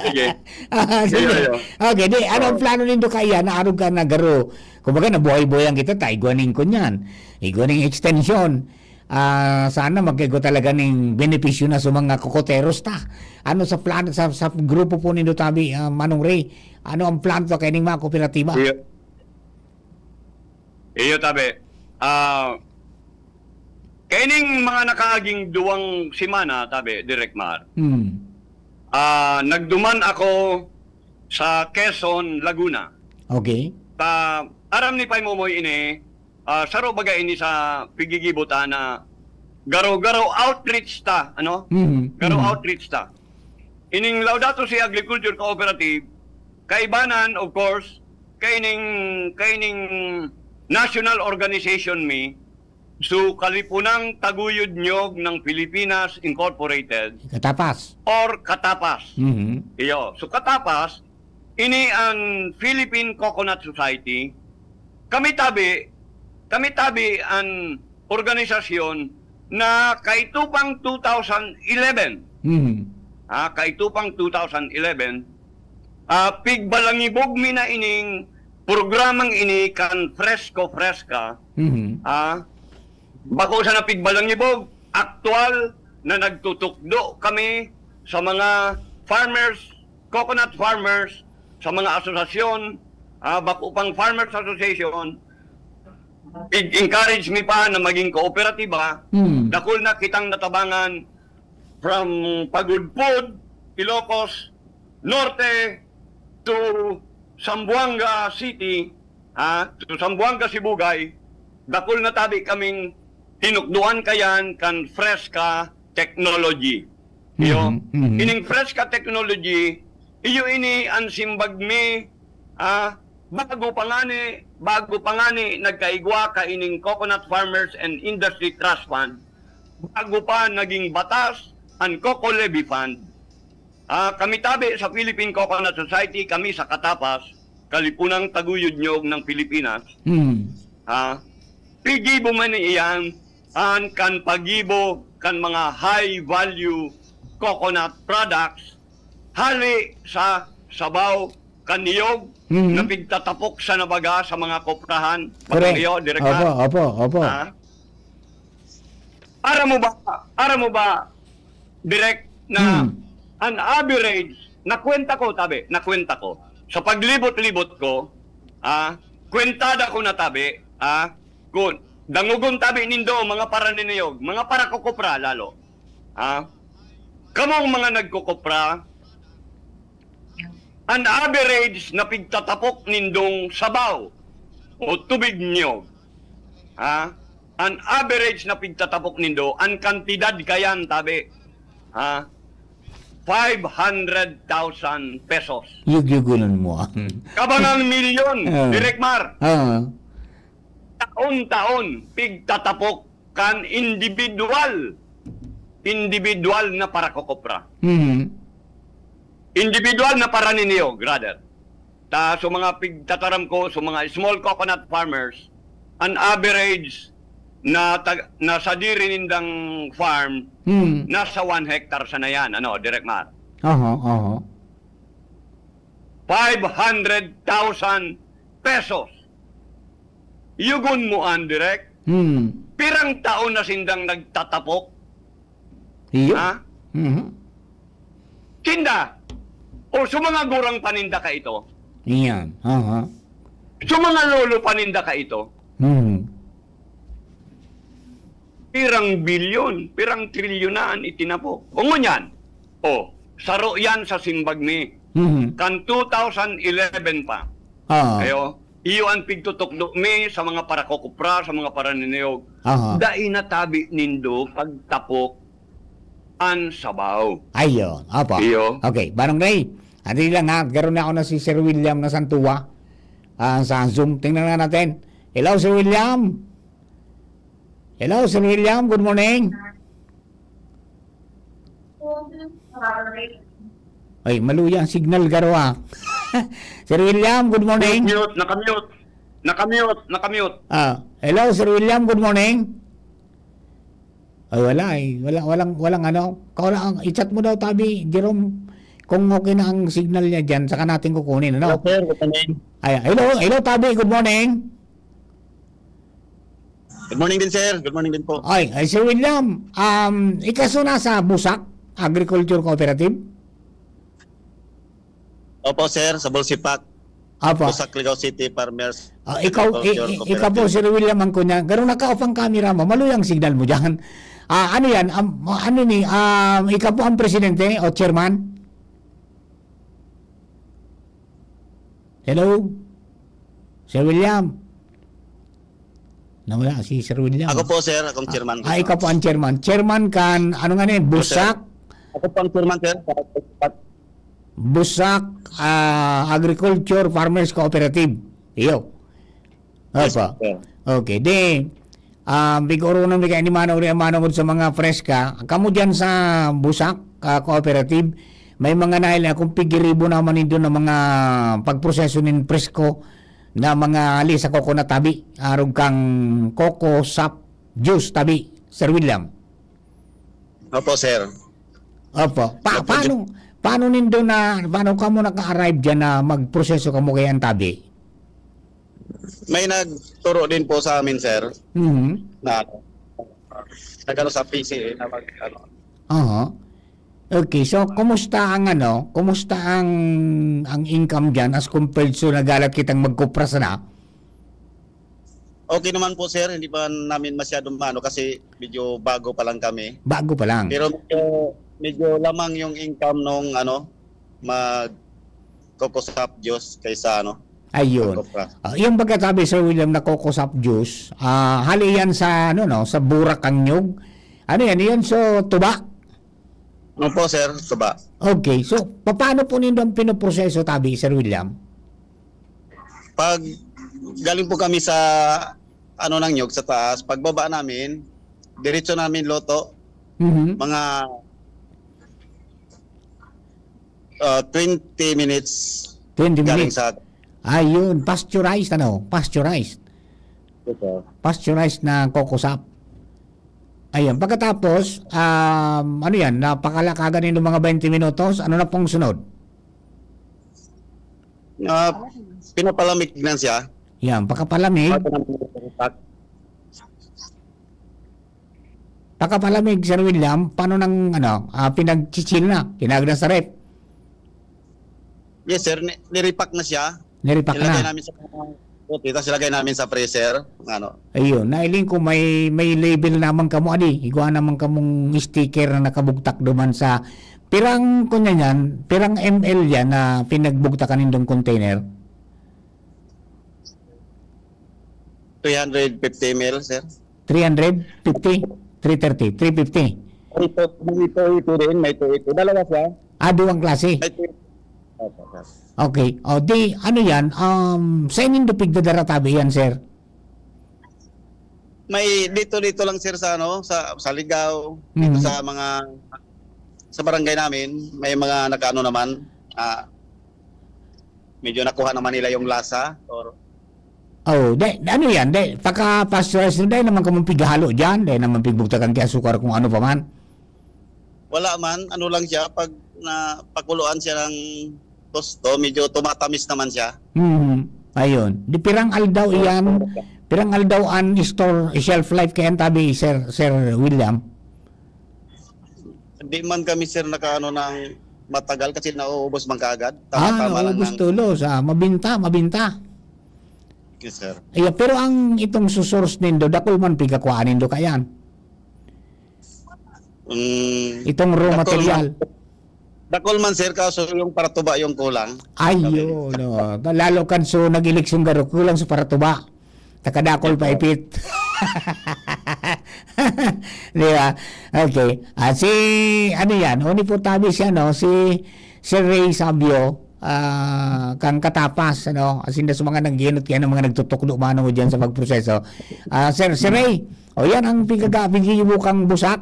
Sige. Ah, sige. Iyo, iyo. Okay, di, ano ang Oo. plano nindo kaya na arog ka na garo? Kumbaga, nabuhay-buhayan kita, ta igwa ning kunyan. Igwa ning extension. Ah, sana magkaigwa talaga ning benepisyo na sa mga kokoteros ta. Ano sa plano, sa, sa grupo po nindo, tabi, ah, Manong Ray? Ano ang plano ta kaining mga kooperatiba? Iyo. Iyo, tabi. Ah, kaining mga nakaaging duwang semana, tabi, Direk Mar, Hmm. ah, nagduman ako sa Quezon, Laguna. Okay. Ta, aram ni Pay Momoy ini, ah, saro baga ini sa pigigibo ta na garo-garo outreach ta, ano? Mhm. Garo Mhm. outreach ta. Ining Laudato Si Agriculture Cooperative, kaibanan, of course, kaining, kaining national organization mi, so Kalipunang Taguyod Niyog ng Pilipinas Incorporated, Katapas. or Katapas. Mhm. Iyo. So, Katapas, ini an Philippine Coconut Society. Kami tabi, kami tabi an organisasyon na kaito pang two thousand eleven. Mhm. Ah, kaito pang two thousand eleven, ah, pigbalangibog mi na ining programang ini kan Fresco Fresca. Mhm. Ah, bako sana pigbalangibog, aktual na nagtutukdo kami sa mga farmers, coconut farmers, sa mga asosasyon, ah, bako pang farmers association, i-encourage mi pa na maging kooperatiba. Hmm. Dakul na kitang natabangan from Pagudpud, Ilocos Norte to Zamboanga City, ha, to Zamboanga Sibugay, dakul na tabi kaming tinukdoan kayan kan Fresca Technology. Iyo, Mhm, mhm. ining Fresca Technology, iyo ini an simbag mi, ah, bago pa ngani, bago pa ngani nagkaigwa kaining Coconut Farmers and Industry Trust Fund, bago pa naging batas an Coco Levy Fund. Ah, kami tabi sa Philippine Coconut Society, kami sa Katapas, Kalipunang Taguyod Niyog ng Pilipinas, Hmm. ha, pigibo man iyan an kan pagibo kan mga high value coconut products hali sa sabaw kan niyog Mhm. na pigtatapok sa nabaga sa mga koprahan. Correct. Bakang iyo, Direk, Opo, ha? opo, opo. Ha? Aram mo ba, aram mo ba, Direk, na Hmm. an average, nakwenta ko, tabi, nakwenta ko. Sa paglibot-libot ko, ah, kwentada ko na, tabi, ah, kun dangogon tabi nindo, mga paraniniyog, mga parakokopra lalo. Ah, kamong mga nagkokopra, an average na pigtatapok nindong sabaw o tubig niyog, ha? An average na pigtatapok nindo, an kantidad kayan, tabi, ha? Five hundred thousand pesos. Yugyugunan mo ang Kabangang milyon, Ah. Direk Mar. Ah. Taon-taon, pigtatapok kan individual, individual na parakokopra. Mhm. Individual na paraniniyog, rather. Ta, sa mga pigtataram ko, sa mga small coconut farmers, an average na tag-, na sadiri nindang farm, Hmm. nasa one hectare sana yan, ano, Direk Mar? Aha, aha. Five hundred thousand pesos. Yugon mo an, Direk. Hmm. Pirang taon na sindang nagtatapok? Iyo. Ha? Mhm. Sinda. O sa mga gurang paninda ka ito. Iyan. Aha. Sa mga lolo paninda ka ito. Hmm. Pirang bilyon, pirang trilyon na an itinapok. O ngunyan, o, saro yan sa simbag mi. Mhm. Kan two thousand eleven pa. Ah. Ayo, iyo an pigtutukdo mi sa mga parakokopra, sa mga paraniniyog. Aha. Dai natabi nindo pagtapok an sabaw. Ayun, opo. Iyo. Okay, Manong Ray, andi lang ha, garo na ako na si Sir William na Santua, ah, sa Zoom. Tingnan nga natin. Hello, Sir William. Hello, Sir William. Good morning. Ay, maluya ang signal, garo, ah. Sir William, good morning. Mute, nakamute. Nakamute, nakamute. Ah, hello, Sir William, good morning. Ay, wala eh. Wala, walang, walang ano. Kaula, ang, i-chat mo daw, Tabi, Jerome, kung okay na ang signal niya dyan, saka natin kukunin, ano? Hello, sir. Good morning. Ay, hello, hello, Tabi. Good morning. Good morning din, sir. Good morning din po. Ay, ay, Sir William, um, ikaso na sa Busak Agriculture Cooperative? Opo, sir, sa Bulsipak. Apo. Busak, Ligao City Farmers Ah, ikaw, i- Agriculture i- ikaw po, Cooperative. Sir William, ang kunya. Ganun nakaoff ang camera mo. Maloy ang signal mo dyan. Ah, ano yan? Am- ano ni? Ah, ikaw po ang presidente o chairman? Hello? Sir William? Nawala si Sir William. Ako po, sir. Akong Ah, chairman. ah, ikaw po ang chairman. Chairman kan, ano nga ni? Yes, sir. Busak? Ako po ang chairman, sir. Busak, ah, Agriculture Farmers Cooperative. Iyo. Yes, Opo. sir. Okay. Di, ah, bigoro na mi kay ni Manong Ria, Manong, sa mga freska. Kamo dyan sa Busak, ah, Cooperative, may mga nail na kung pigiribo naman nindo na mga pagproseso nin presko na mga hali sa coconut tabi, arog kang coco sap juice tabi, Sir William. Opo, sir. Opo. Pa- Opo, paano, paano nindo na, paano kamo naka-arrive dyan na magproseso kamo kay ang tabi? May nagturo din po sa amin, sir, Mhm. na nag-ano sa P C A na mag, ano. Aha. Okay, so kumusta ang ano, kumusta ang, ang income diyan as compared sa nagalat kitang magkupras na? Okay naman po, sir, hindi pa namin masyadong maano kasi medyo bago pa lang kami. Bago pa lang. Pero medyo, medyo lamang yung income nung ano, mag coco sap juice kaysa ano, Ayun. Coco Fresh. Ah, yung pagkasabi, Sir William, na coco sap juice, ah, hali yan sa, ano, no, sa burak ang nyug. Ano yan? Yan, so, tuba? Ano po, sir? Tuba. Okay. So, paano po nindo ang pinoproseso, tabi, Sir William? Pag galing po kami sa, ano, ng nyug, sa taas, pagbaba namin, diretso namin loto, Mhm. mga, ah, twenty minutes Twenty galing minutes. sa Ayun, pasteurized, ano? Pasteurized. Ito. Pasteurized na coco sap. Ayun, pagkatapos, um, ano yan, napakalakagan nindo mga twenty minutos, ano na pong sunod? Ah, pinapalamig na siya. Yan, pagkapalamig. Bago naman ito. Pagkapalamig, Sir William, paano nang, ano, ah, pinag-chill na? Kinagda sa ref? Yes, sir. Ni-, nirepack na siya. Nirepack Nilagay na. namin sa puti, tapos ilagay namin sa freezer. Ano? Ayun, nailing ko may, may label naman kamo, adi. Igwa naman kamong sticker na nakabugtak duman sa, pirang, kunya niyan, pirang M L yan na pinagbugtakan nindong container? Three hundred fifty M L, sir. Three hundred fifty? Three thirty? Three fifty? Ito, may ito, ito rin, may ito, ito. Dalawa siya. Ah, duwang klase. May ito. Opo, sir. Okay. O, di, ano yan? Um, sa nindo pigdadara tabi yan, sir? May dito, dito lang, sir, sa ano, sa, sa Ligao, dito Mhm. sa mga, sa barangay namin, may mga nag-ano naman, ah, medyo nakuha naman nila yung lasa or Oh, di, ano yan? Di, pagka-pasteurize na, di naman kamong pighalo dyan, di naman pigbugtakan kay asukar kung ano pa man. Wala man, ano lang siya, pag na, pakuluan siya ng gusto, medyo tumatamis naman siya. Mhm. Ayun. Di pirang aldaw Oo, iyan? oo. Pirang aldaw an store, shelf life kaya tabi, Sir, Sir William? Hindi man kami, sir, nakaano ng matagal kasi nauubos man kaagad. Ah, Tama-tama lang nauubos ng tulos. Ah, mabinta, mabinta. Yes, sir. Ayan, pero ang itong susource nindo, dakul man pigakuhaan nindo kayan? Mm, Itong raw dakul material. man. Dakul man, sir, kaso yung paratuba yung kulang. Ay, Okay. yun, no. Lalo kan so nag-eleksyon garo, kulang sa paratuba. Takadakol Ito. pa ipit. Di ba? Okay. Ah, si, ano yan? Oni po tabi siya, no? Si Sir Ray Sabio, ah, kang Katapas, ano? Asin na sa mga nagginot kaya ng mga nagtutukdo mano mo dyan sa pagproseso. Ah, Sir, Sir Ray, o yan ang pigaga, pigibo kang busak.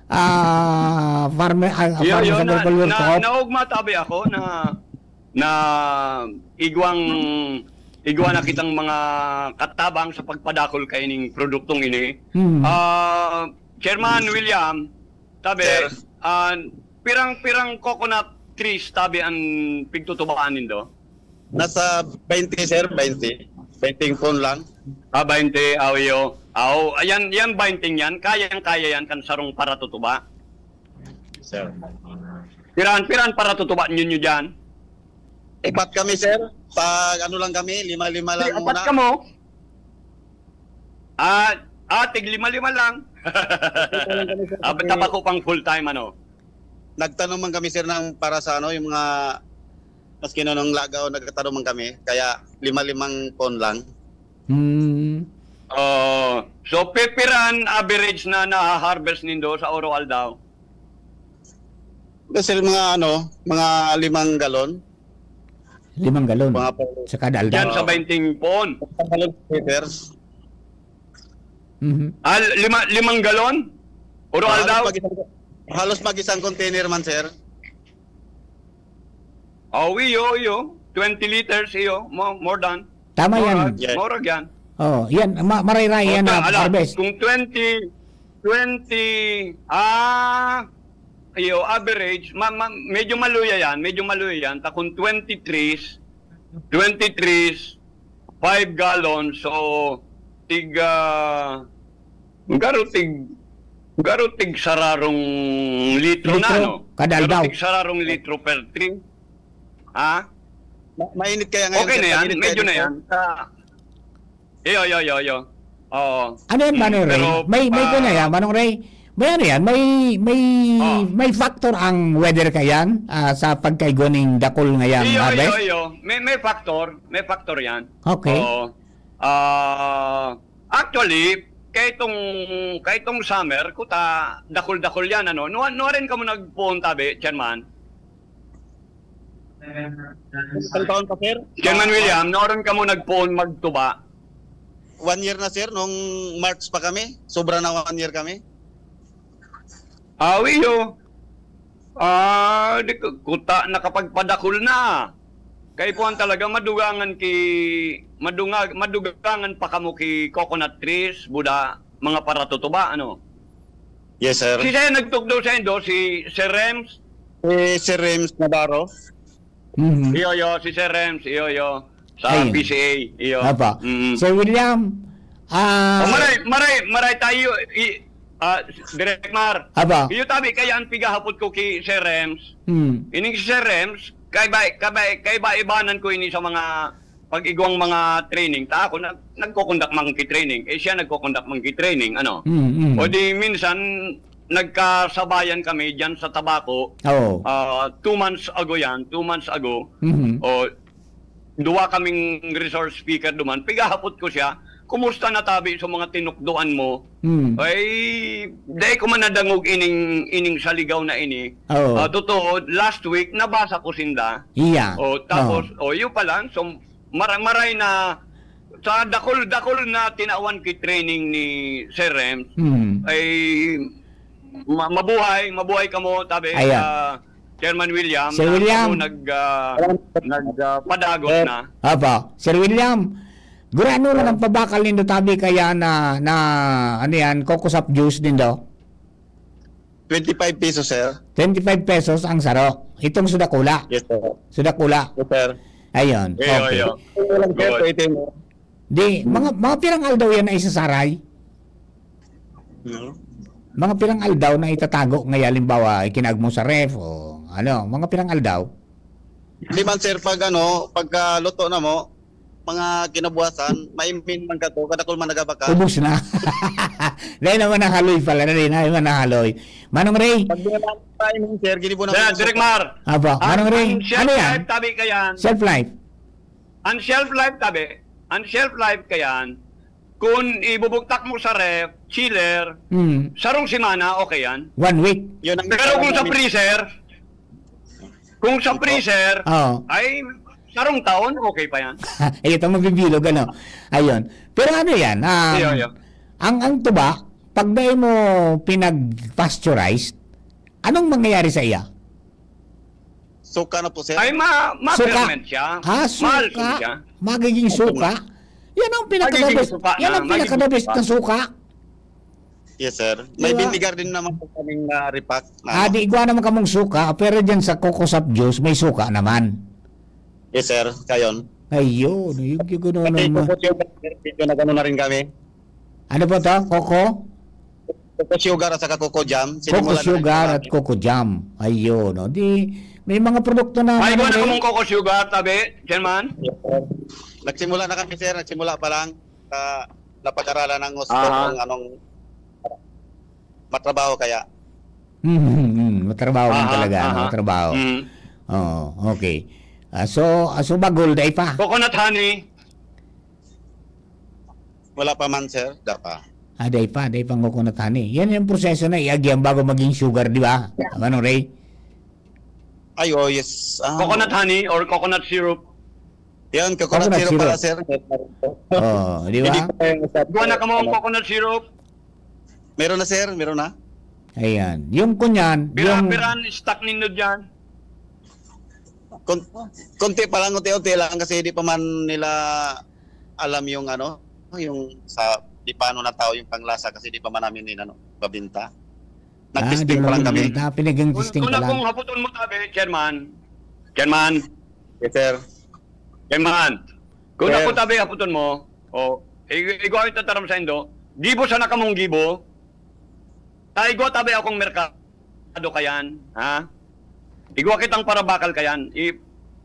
Ah, farmer, ah, Iyo, farmer iyo, sa na, Agriculture na, Corp. naugma tabi ako na, na igwang, igwa na kitang mga katabang sa pagpadakol kaining produktong ini. Hmm. Ah, Chairman William, tabi, Sir. ah, pirang-pirang coconut trees tabi an pigtutubaan nindo? Nasa twenty, sir, twenty. Twenty pon lang. Ah, twenty, aw, iyo. Aw, ayan, yan twenty yan, kayang-kaya yan kan sarong paratutuba. Sir. Piran, piran paratutuba ninyo dyan? Apat kami, sir. Pag ano lang kami, lima-lima lang Ay, apat muna. Kamo? Ah, ah, tig lima-lima lang. Apat lang kami, sir. Ah, ba't bako pang full time, ano? Nagtanom man kami, sir, ng para sa ano, yung mga, maski nung lagaw, nagtanom man kami. Kaya lima-limang pon lang. Hmm. Oh, so, pipiran average na naha-harvest nindo sa oro-aldaw? Sir, mga ano, mga limang galon. Limang galon. Mga po. Sa kada aldaw. Yan sa Oo. Bainting pon. Limang galon, sir. Mhm. Ah, lima, limang galon? Oro-aldaw? Halos mag-isang, halos mag-isang container man, sir. Oh, iyo, iyo. Twenty liters, iyo. Mo-, more than. Tama yan. More, Yes. more yan. Oh, yan. Ma-, maray-ray Oh, yan ta-, na ala, harvest. Kung twenty, twenty, ah, iyo, average, ma-, ma-, medyo maluya yan, medyo maluya yan. Ta kung twenty trees, twenty trees, five gallons, so, tig, ah, garo tig, garo tig sararong litro na, Litro, no? kada Garo aldaw. tig sararong litro per tree. Ha? Ma-, mainit kaya ngayon, Okay sir. na yan, Mainit kaya medyo na dito. yan. Ah, iyo, iyo, iyo, iyo. Oo. Ano yan, Mm, Manong Ray? pero, May, may ah, kuwan na yan, Manong Ray? May ano yan? May, may, Oh. may factor ang weather kayan, ah, sa pagkaigwa ning dakul ngayang Iyo, harvest? iyo, iyo. May, may factor. May factor yan. Okay. Oo. Ah, actually, kaitong, kaitong summer, kuta, dakul-dakul yan, ano? Nuwa, nuwa rin kamo nagpoon tabi, Chairman? Isang taon pa, sir? Chairman Ah, William, nuwa rin kamo nagpoon magtuba? One year na, sir. Nung March pa kami. Sobra na one year kami. Ah, iyo. Ah, di ko, kuta nakapagpadakul na. Kaipuhan talaga, madugangan ki, madunga-, madugangan pa kamo ki coconut trees, buda, mga paratutuba, ano? Yes, sir. Si Sir nagtukdo sa indo, si Sir Rems? Si Sir Rems Navarro. Mhm. Iyo, iyo, si Sir Rems, iyo, iyo. Sa Ayun. P C A, iyo. Apa. Mm. Sir William, ah, Oh, maray, maray, maray tayo, i-, ah, Direk Mar. Apa. Iyo tabi, kaya ang pigahapot ko ki Sir Rems. Hmm. Ining si Sir Rems, kay ba, kay ba, kay ba ibanan ko ini sa mga pag-igwang mga training. Ta ako, nag-, nagko-conduct man ki training. Eh, siya nagko-conduct man ki training, ano. Mm, mm. O di minsan, nagkasabayan kami dyan sa Tabaco. Oo. Ah, two months ago yan, two months ago. Mhm. O, duwa kaming resource speaker duman. Pigahapot ko siya, "Kumusta na tabi sa mga tinukdoan mo?" Hmm. Ay, dai ko man nadangog ining, ining saligaw na ini. Oo. Ah, totoo, last week, nabasa ko sinda. Iya. O, tapos, Oo. o, yun pala, so, mara-, maray na, sa dakul-dakul na tinawan ki training ni Sir Rems, Hmm. ay, ma-, mabuhay, mabuhay kamo, tabi, Ayan. ah, Chairman William, Sir na William. kamo nag, ah, nag, ah, padagos Sir. na. Apo. Sir William, gurano lang ang pabakal nindo tabi kaya na, na, ano yan, coco sap juice nindo? Twenty-five pesos, sir. Twenty-five pesos ang saro. Itong sudakula. Yes, sir. Sudakula. Yes, sir. Ayun. Iyo, Okay. iyo. Ito lang, sir, Good. ito, ito yung Di, Hmm. mga, mga pirang aldaw yan na isasaray? No? Mga pirang aldaw na itatago, ngaya, halimbawa, ikinaag mo sa ref, o ano, mga pirang aldaw? Di man, sir, pag ano, pagka luto na mo, mga kinabuwasan, maimin man ka to, kadakul man nagabaka. Ubos na. Dahil naman nahaloy pala, dahil naman nahaloy. Manong Ray. Pag di naman maimin, sir, ginibo naman Sir, yung Direk suka. Mar. Apo. Ang, Manong Ray, ang shelf ano yan? life, tabi ka yan. Shelf life. Ang shelf life, tabi. Ang shelf life ka yan, kung ibubugtak mo sa ref, chiller, Hmm. sarong semana, okay yan. One week. Yun ang Pero kung sa freezer, kung sa Ito. freezer, Oo. ay sarong taon, okay pa yan. Ay, ito mabibilog, ano? Ayun. Pero ano yan? Um, Iyo, iyo. ang, ang tuba, pag dai mo pinag-pasteurize, anong mangyayari sa iya? Suka na po, sir. Ay, ma-, Suka. ma-ferment siya. Ah, suka. Ma-alcohol siya. Magiging Opo, suka. ma'am. Yan ang pinaka-the Magiging best. suka Yan na, ang magiging pinaka-the best suka. na suka. Yes, sir. May Diba? binigar din naman po kaming, ah, repack na Ah, ano. di igwa naman kamong suka, pero dyan sa Coco Soft Juice, may suka naman. Yes, sir. Kayon. Ayun, yung, yung gano'n Kasi naman. Coco Sugar, sir, medyo nag-ano na rin kami. Ano po to? Coco? Coco Sugar at saka Coco Jam. Coco Sinimulan na rin Sugar namin. at Coco Jam. Ayun, no? Di, may mga produkto na Ay, ano, wala eh. kamong Coco Sugar, tabi, Chairman? Yes, sir. Nagsimula na kami, sir. Nagsimula pa lang. Sa, napag-aralan ng hospital Aha. kung anong matrabaho kaya. Hmm, hmm, hmm. Matrabaho man Aha, talaga, ano, aha. matrabaho. Mm. Oo, okay. Ah, so, ah, so bagol, dai pa? Coconut honey. Wala pa man, sir. Da pa. Ah, dai pa, dai pang coconut honey. Yan yung proseso na iagyan bago maging sugar, di ba? Ano, Ray? Ay, oh, yes. Ah, Coconut oo. honey or coconut syrup? Yan, coconut Coconut syrup pala, syrup. sir. Oo, di ba? Hindi pa kayo sa Gawa na kamong ano. coconut syrup. Meron na, sir. Meron na. Ayan. Yung kunyan, yung Pira-pira ang stock nindo dyan. Kon-, konti pa lang, unti-unti lang kasi di pa man nila alam yung ano, yung sa, di paano na tao yung panglasa kasi di pa man namin inano, babinta. Ah, Nag-testing di pa lang kami. mabibinta. Pinag-testing Kung, kung pa lang. akong haputon mo, tabi, Chairman. Chairman. Yes, sir. Chairman. Kung Sir. ako, tabi, haputon mo, o, i-, igwa ko itataram sa indo, gibo sana kamong gibo, ta igwa, tabi, akong merkado kayan, ha? Igwa kitang parabakal kayan. I-,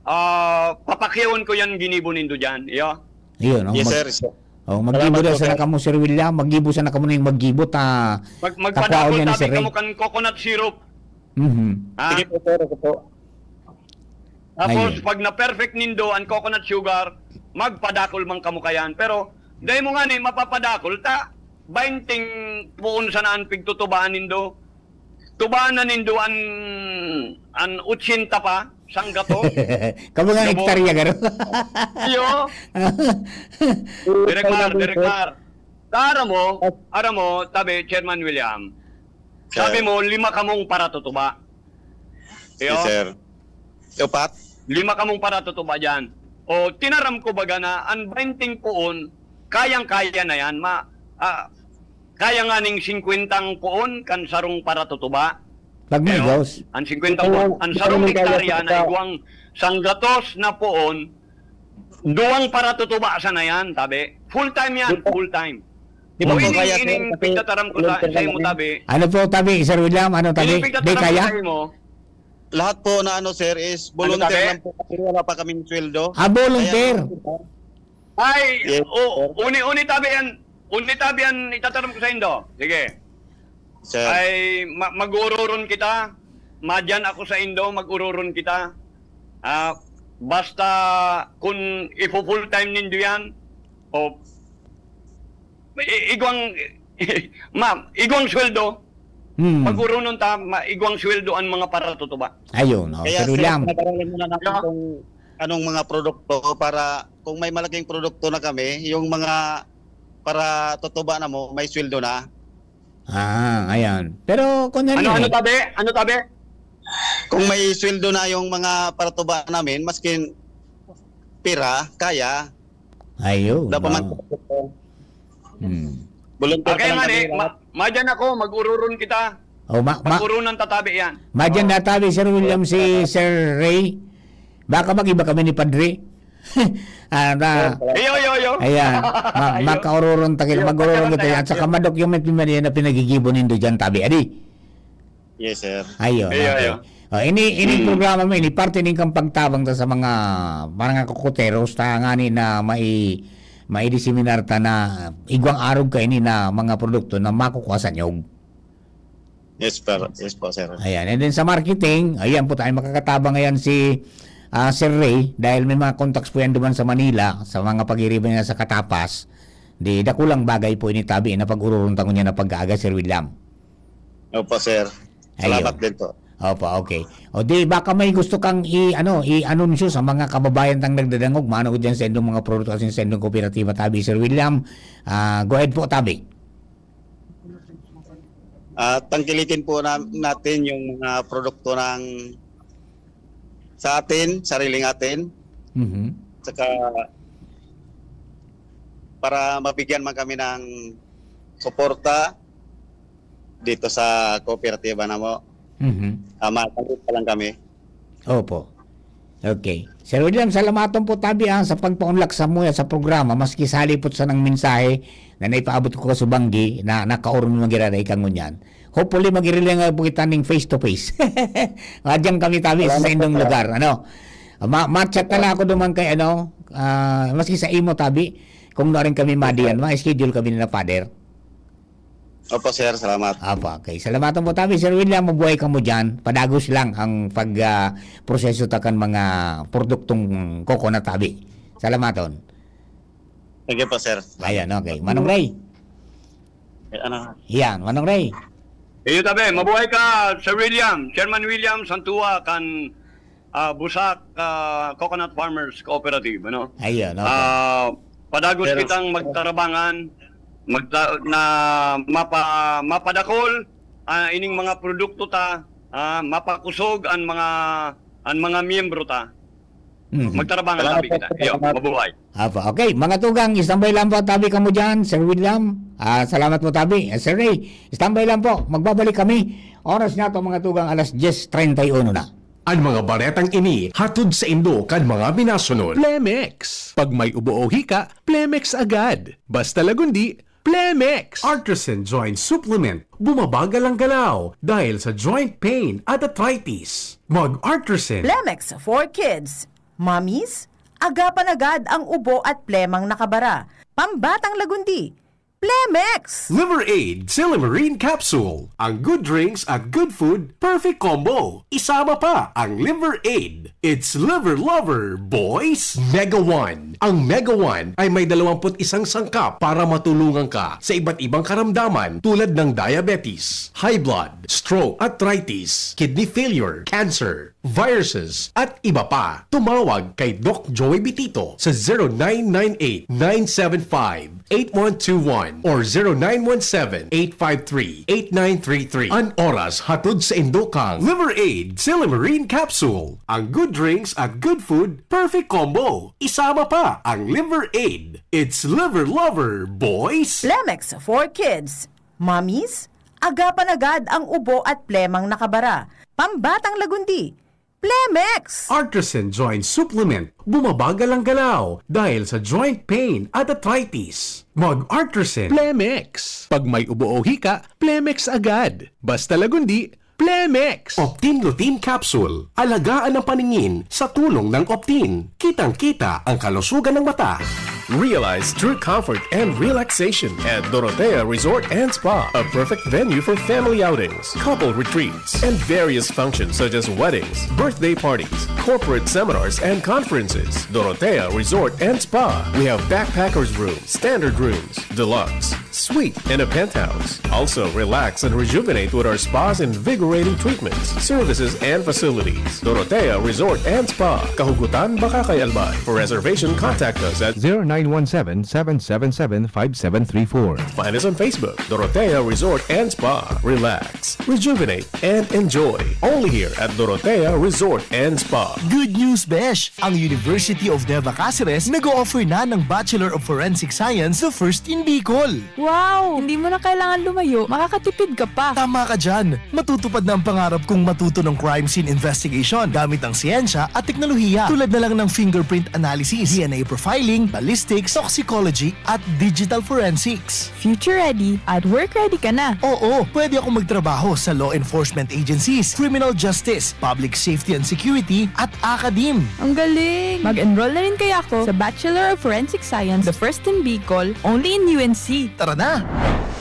ah, papakyawon ko yan ginibo nindo dyan, iyo. Ayun, oh, Yes, mag-, sir. oh, maggibo Salamat na po, sana sir. kamo, Sir William. Maggibo sana kamo na yung maggibo, ta-, Mag-, takuhaon magpadakol yan ni tabi Sir Ray. kamo kan coconut syrup. Mhm. Ha? Sige po, sir. Ako po. Tapos, Ayun. pag na-perfect nindo ang coconut sugar, magpadakol man kamo kayan. Pero, dai mo nga ni mapapadakol, ta, bainting puon sana an pigtutubaan nindo. Tubaan na nindo an, an otsenta pa, sanggatos. Kamo nga Gabo. hektarya, garo? Iyo. Direk Mar, Direk Mar. Aram mo, aram mo, tabi, Chairman William. Sabi Sir. mo, lima kamong paratutuba. Yes, Iyo? sir. Upat? Lima kamong paratutuba dyan. O, tinaram ko baga na an bainting puon, kayang-kaya na yan. Ma-, ah, kaya nga ning singkwentang puon kan sarong paratutuba. Pag may Iyo? gaws. An singkwentang Ito, puon. An ito sarong naman kaya hektarya sa na igwang sanggatos na puon, duwang paratutuba sana yan, tabi. Full time yan, Di ba? full time. Di ba O, po ining, kaya, sir? ining Kasi pigtataram ko sa, volunteer sa lang imo, kami. tabi. Ano po, tabi, Sir William? Ano, tabi? Ining Di pigtataram ko kaya? sa imo. Lahat po na ano, sir, is Ano, volunteer tabi? lang po kasi wala pa kaming sweldo. Ah, volunteer. Kaya, Ay, Yes, o, sir. uni, uni tabi yan. Uni tabi yan, itataram ko sa indo. Sige. Sir. Ay, ma-, mag-ururon kita. Madyan ako sa indo, mag-ururon kita. Ah, basta kun ifo-full time nindo yan, o, i-, igwang, ma-, igwang sweldo, Hmm. mag-urunon ta, ma-, igwang sweldo ang mga paratutuba. Ayun, oh, Kaya, Sir sir, William. pinag-aralan muna natin Yeah. kung anong mga produkto para kung may malaking produkto na kami, yung mga paratutuba na mo, may sweldo na. Ah, ayan. Pero kung Ano, ano, ano, tabi? Ano, tabi? Kung may sweldo na yung mga paratuba namin, maskin pira, kaya. Ayun, Wala pa man. oh. Hmm. Volunteer Ah, pa kaya lang nga kami, ni, lahat. ma-, madyan ako, mag-ururon kita. Oh, ma-, ma-, Mag-urunan tatabi yan. madyan Oh. natabi, Sir William, si Oh. Sir Ray. Baka mag-iba kami ni Padre. Ah, na, Sir, Iyo, iyo, iyo. ayan, ma-, Iyo. makaururon ta kita, Iyo, mag-ururon kita yan. At saka Iyo. ma-document mo man yan na pinagigibo nindo dyan, tabi. Adi? Yes, sir. Ayun, Iyo, okay. iyo. Oh, ini, ini Hmm. programa mo, ini parte nin kang pagtabang ta sa mga, mga kukuteros, ta ngani na mai-, maidiseminar ta na igwang arog kaini na mga produkto na makukua sa nyog. Yes, sir. Yes po, sir. Ayan. And then sa marketing, ayan po tayo makakatabang ngayon si, ah, Sir Ray dahil may mga contacts po yan duman sa Manila, sa mga pag-iriba niya sa Katapas. Di, dakulang bagay po ini tabi na pag-ururon ta ngunyan na pag-aaga, Sir William. Opo, sir. Salamat Ayun. din po. Opo, okay. O di, baka may gusto kang i-, ano, i-anunsyo sa mga kababayan tang nagdadangog, mano ko dyan sa indong mga produkto, sa indong kooperatiba, tabi, Sir William. Ah, go ahead po, tabi. Ah, tangkilikin po na-, natin yung mga produkto ng sa atin, sariling atin. Mhm. Saka para mabigyan man kami ng suporta, dito sa kooperatiba na mo. Mhm. Ah, makakita lang kami. Opo. Okay. Sir William, salamaton po tabi, ah, sa pagpaunlak sa muya sa programa, maski sa halipot sa nang mensahe na naipaabot ko sa banggi na nakaurong magiraray ka ngunyan. Hopefully, magirilang po kita ning face to face. Adyan kami tabi sa Salamat po, saindong sir. Lugar. Ano? Ma ma-chat na lang ako duman kay ano, ah, maski sa imo tabi, kung na rin kami madiyan, ma-schedule kami na, Father. Opo, sir. Salamat. Apa, okay. Salamaton po tabi, Sir William. Mabuhay ka mo dyan. Padagos lang ang pag, ah, proseso ta kan mga produktong coconut tabi. Salamaton. Thank you po, sir. Ayan, okay. Manong Ray. Eh, ano? Yan, Manong Ray. Iyo tabi, mabuhay ka, Sir William, Chairman William Santua, kan ah, Busak ah, Coconut Farmers Cooperative, ano? Ayan, okay. Ah, padagos Pero- kitang magtarabangan magta- na mapa, mapadakol ah, ining mga produkto ta, ah, mapakusog ang mga ang mga miyembro ta. Mhm. Magtarabangan Salamat tabi po, kita. Iyo, salamat. Mabuhay. Apa, okay, mga tugang, istambay lang po tabi kamo dyan, Sir William. Ah, salamat po tabi. Ah, Sir Ray, istambay lang po. Magbabalik kami. Oras na to, mga tugang, alas diyes treinta y uno na. Ang mga baretang ini hatod sa indo kan mga minasunod. Plemex. Pag may ubo o hika, Plemex agad. Basta lagundi, Plemex. Artisan Joint Supplement. Bumabagal ang galaw dahil sa joint pain at arthritis. Mag Artisan. Plemex for Kids. Mommies, agapan agad ang ubo at plemang nakabara. Pambatang lagundi. Plemex! Liver Aid Silymarin Capsule. Ang good drinks at good food, perfect combo. Isama pa ang Liver Aid. It's Liver Lover, boys! Mega One. Ang Mega One ay may dalawampu't isang sangkap para matulungan ka sa iba't ibang karamdaman tulad ng diabetes, high blood, stroke, arthritis, kidney failure, cancer, viruses, at iba pa. Tumawag kay Doc Joey Bitito sa zero nine nine eight, nine seven five, eight one two one or zero nine one seven, eight five three, eight nine three three. An oras hatod sa indo kang Liver Aid Silymarin Capsule. Ang good drinks at good food, perfect combo. Isama pa ang Liver Aid. It's Liver Lover, boys! Plemex for Kids. Mommies, agapan agad ang ubo at plemang nakabara. Pambatang lagundi. Plemex! Artisan Joint Supplement. Bumabagal ang galaw dahil sa joint pain at arthritis. Mag Artisan Plemex. Pag may ubo o hika, Plemex agad. Basta lagundi, Plemex. Optin Lutein Capsule. Alagaan ang paningin sa tulong ng Optin. Kitang-kita ang kalusugan ng mata. Realize true comfort and relaxation at Dorotea Resort and Spa, a perfect venue for family outings, couple retreats, and various functions such as weddings, birthday parties, corporate seminars, and conferences. Dorotea Resort and Spa. We have backpackers room, standard rooms, deluxe, suite, and a penthouse. Also, relax and rejuvenate with our spa's invigorating treatments, services, and facilities. Dorotea Resort and Spa, Kahugutan, Bacacay, Albay. For reservation, contact us at zero nine one seven, seven seven seven, five seven three four. Find us on Facebook, Dorotea Resort and Spa. Relax, rejuvenate, and enjoy. Only here at Dorotea Resort and Spa. Good news, besh! Ang University of Nueva Caceres nag-o-offer na ng Bachelor of Forensic Science na first in Bicol. Wow! Hindi mo na kailangan lumayo, makakatipid ka pa. Tama ka dyan! Matutupad na ang pangarap kong matuto ng crime scene investigation gamit ang siyensya at teknolohiya, tulad na lang ng fingerprint analysis, D N A profiling, ballistics, toxicology, at digital forensics. Future ready at work ready ka na. Oo, pwede akong magtrabaho sa law enforcement agencies, criminal justice, public safety and security, at academe. Ang galing! Mag-enroll na rin kaya ako sa Bachelor of Forensic Science, the first in Bicol, only in U N C. Tara na!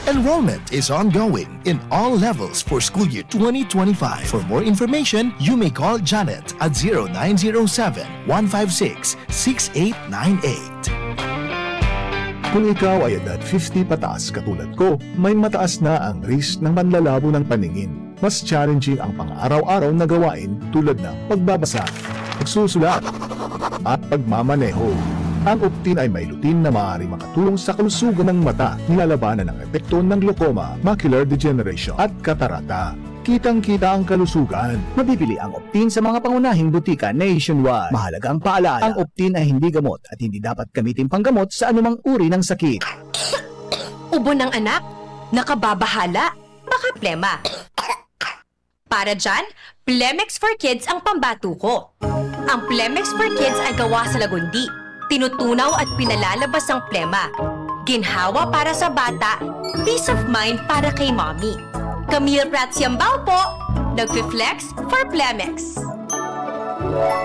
Enrollment is ongoing in all levels for school year twenty twenty-five. For more information, you may call Janet at zero nine zero seven, one five six, six eight nine eight. Kung ikaw ay edad fifty pataas katulad ko, may mataas na ang risk ng panlalabo ng paningin. Mas challenging ang pang-araw-araw na gawain tulad ng pagbabasa, pagsusulat, at pagmamaneho. Ang Optin ay may lutein na maaaring makatulong sa kalusugan ng mata, nilalabanan ang epekto ng glaucoma, macular degeneration, at katarata. Kitang-kita ang kalusugan. Mabibili ang Optin sa mga pangunahing butika nationwide. Mahalaga ang paalala, ang Optin ay hindi gamot at hindi dapat gamitin panggamot sa anumang uri ng sakit. Ubo ng anak? Nakababahala? makaplema. Para dyan, Plemex for Kids ang pambato ko. Ang Plemex for Kids ay gawa sa lagundi, tinutunaw at pinalalabas ang plema. Ginhawa para sa bata, peace of mind para kay mommy. Camille Prats Yambao po, nagfi-flex for Plemex.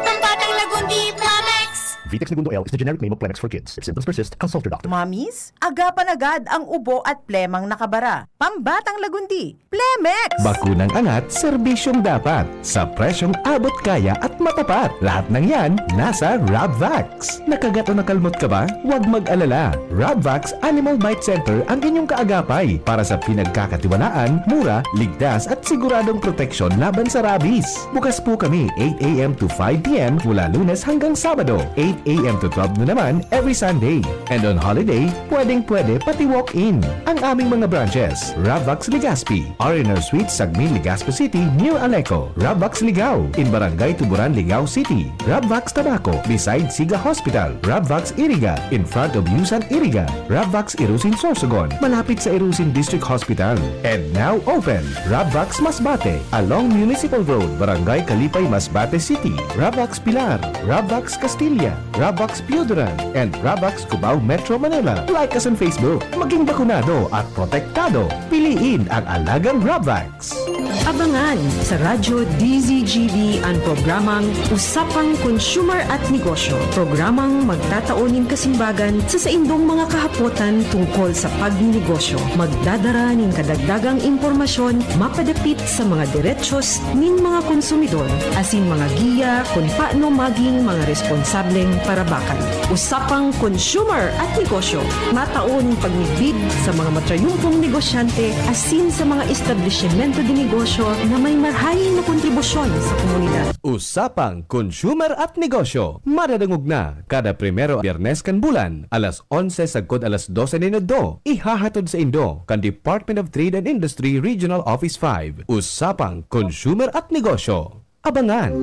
Ang batang lagundi, Plemex! Vitex Negundo L is the generic name of Plemex for Kids. If symptoms persist, consult your doctor. Mommies, agapan agad ang ubo at plemang nakabara. Pambatang lagundi, Plemex! Bakunang angat, serbisyong dapat. Sa presyong abot kaya at matapat. Lahat ng yan, nasa Rabvax. Nakagat o nakalmot ka ba? Huwag mag-alala. Rabvax Animal Bite Center ang inyong kaagapay para sa pinagkakatiwalaan, mura, ligtas at siguradong proteksyon laban sa rabies. Bukas po kami eight a m to five p m mula Lunes hanggang Sabado, eight a m to twelve noon naman every Sunday. And on holiday, pwedeng-pwede pati walk-in. Ang aming mga branches, Rabvax Legazpi, R and R Suite, Sagmin, Legazpi City, near Aleco, Rabvax Ligao, in Barangay Tuburan, Ligao City, Rabvax Tabaco, beside Siga Hospital, Rabvax Iriga, in front of Yusan Iriga, Rabvax Irusin Sorsogon, malapit sa Irusin District Hospital. And now open, Rabvax Masbate, along Municipal Road, Barangay Kalipay, Masbate City, Rabvax Pilar, Rabvax Castilla, Rabvax Pioduran, and Rabvax Cubao, Metro Manila. Like us on Facebook. Maging bakunado at protektado. Piliin ang alagang Rabvax. Abangan sa Radyo D Z G B an programang Usapang Consumer at Negosyo, programang magtatao nin kasimbagan sa saindong mga kahapotan tungkol sa pagnenegosyo. Magdadara nin kadagdagang impormasyon mapadapit sa mga derechos nin mga konsumidor, asin mga giya kun paano maging mga responsableng parabakan. Usapang Consumer at Negosyo, matao nin pagmidbid sa mga matrayumpong negosyante asin sa mga establisimento de negosyo na may marahay na kontribusyon sa komunidad. Usapang Consumer at Negosyo, madadangog na kada primero Biyernes kan bulan, alas onse sagkod alas dose nin udto. Ihahatod saindo kan Department of Trade and Industry Regional Office five. Usapang Consumer at Negosyo. Abangan!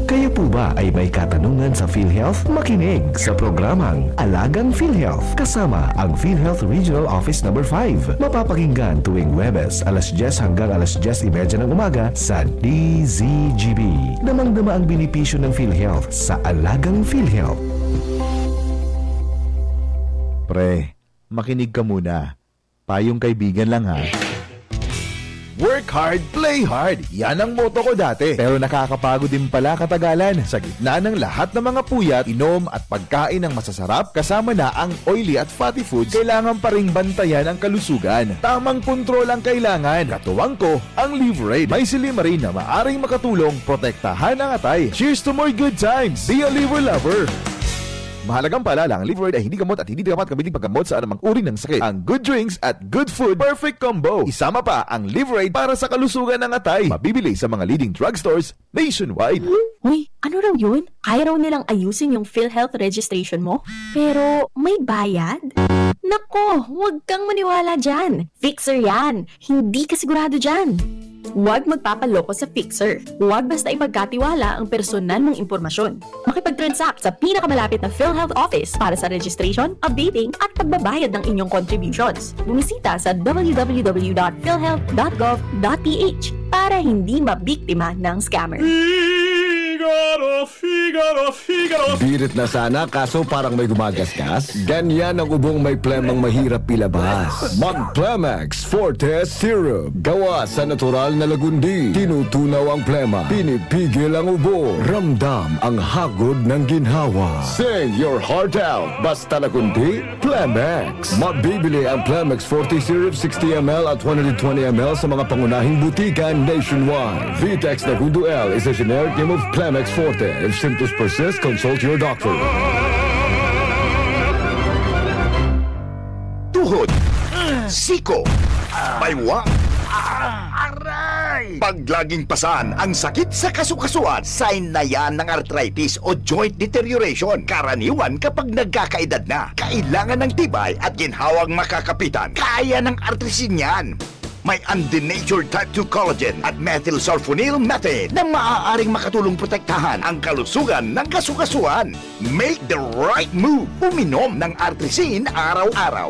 Kayo po ba ay may katanungan sa PhilHealth? Makinig sa programang Alagang PhilHealth kasama ang PhilHealth Regional Office Number five. Mapapakinggan tuwing Huwebes, alas dyes hanggang alas dyes y media ng umaga sa D Z G B. Damang-dama ang benepisyo ng PhilHealth sa Alagang PhilHealth. Pre, makinig ka muna. Payong kaibigan lang, ha. Work hard, play hard. Yan ang motto ko dati. Pero nakakapagod din pala katagalan. Sa gitna ng lahat ng mga puyat, inom at pagkain ng masasarap, kasama na ang oily at fatty foods, kailangan pa ring bantayan ang kalusugan. Tamang kontrol ang kailangan. Katuwang ko, ang Liverade. May silymarin na maaring makatulong protektahan ang atay. Cheers to more good times! Be a Liver Lover! Mahalagang paalala, ang Liverade ay hindi gamot at hindi dapat gamitin paggamot sa anumang uri ng sakit. Ang good drinks at good food, perfect combo. Isama pa ang Liverade para sa kalusugan ng atay. Mabibili sa mga leading drugstores nationwide. Uy, ano raw yun? Kaya raw nilang ayusin yung PhilHealth registration mo? Pero may bayad? Nako, huwag kang maniwala dyan. Fixer yan. Hindi ka sigurado dyan. Huwag magpapaloko sa Fixer. Huwag basta ipagkatiwala ang personal mong impormasyon. Makipag-transact sa pinakamalapit na PhilHealth office para sa registration, updating, at pagbabayad ng inyong contributions. Bumisita sa w w w dot philhealth dot gov dot p h para hindi mabiktima ng scammer. Figaro, Figaro, Figaro. Birit na sana, kaso parang may gumagasgas. Ganyan ang ubong may plemang mahirap ilabas. Mag Plemex Forte Syrup. Gawa sa natural na lagundi. Tinutunaw ang plema. Pinipigil ang ubo. Ramdam ang hagod ng ginhawa. Sing your heart out. Basta lagundi, Plemex. Mabibili ang Plemex Forte Syrup sixty m l at one hundred twenty m l sa mga pangunahing butika nationwide. Vitex Nagundo L is a generic name of Plemex Forte. If symptoms persist, consult your doctor. Tuhod, siko, baywang, aray! Pag laging pasan ang sakit sa kasukasuan, sign na yan ng arthritis o joint deterioration. Karaniwan kapag nagkakaedad na, kailangan ng tibay at ginhawang makakapitan. Kaya ng Artrisin yan. May undenatured type two collagen at methylsulfonyl methane na maaaring makatulong protektahan ang kalusugan ng kasukasuan. Make the right move. Uminom ng Artrisin araw-araw.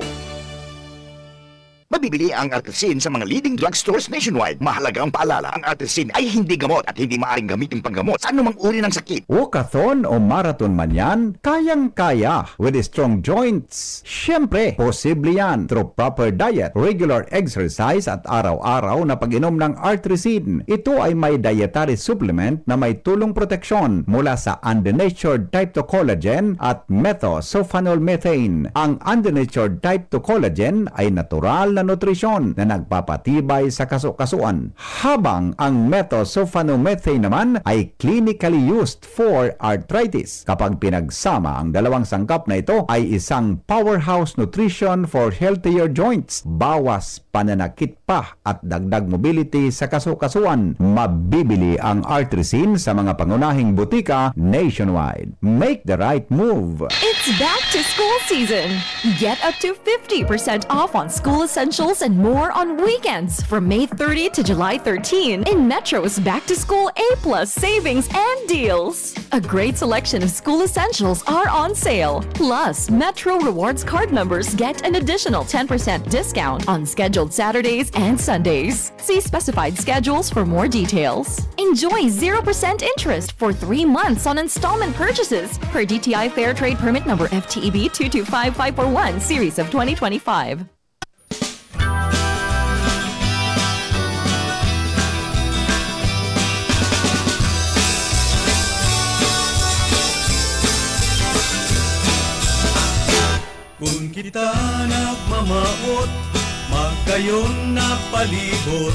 Mabibili ang Artrisin sa mga leading drugstores nationwide. Mahalagang paalala, ang Artrisin ay hindi gamot at hindi maaaring gamitin panggamot sa anumang uri ng sakit. Walkathon o marathon man yan, kayang-kaya with strong joints. Siyempre, posible yan through proper diet, regular exercise at araw-araw na pag-inom ng Artrisin. Ito ay may dietary supplement na may tulong proteksyon mula sa undenatured type two collagen at methosulfonol methane. Ang undenatured type two collagen ay natural na nutrisyon na nagpapatibay sa kaso-kasuan, habang ang methosulfonomethane naman ay clinically used for arthritis. Kapag pinagsama ang dalawang sangkap na ito, ay isang powerhouse nutrition for healthier joints, bawas pananakit pa at dagdag mobility sa kaso-kasuan. Mabibili ang Artrisin sa mga pangunahing butika nationwide. Make the right move. It's back to school season. Get up to fifty percent off on school essentials and more on weekends from May thirty to July thirteen in Metro's Back to School A plus savings and deals. A great selection of school essentials are on sale. Plus, Metro Rewards card members get an additional ten percent discount on scheduled Saturdays and Sundays. See specified schedules for more details. Enjoy zero percent interest for three months on installment purchases per D T I Fair Trade Permit Number F T E B two two five five four one series of twenty twenty-five. Kun kita nagmamawot, magkayon na palibot,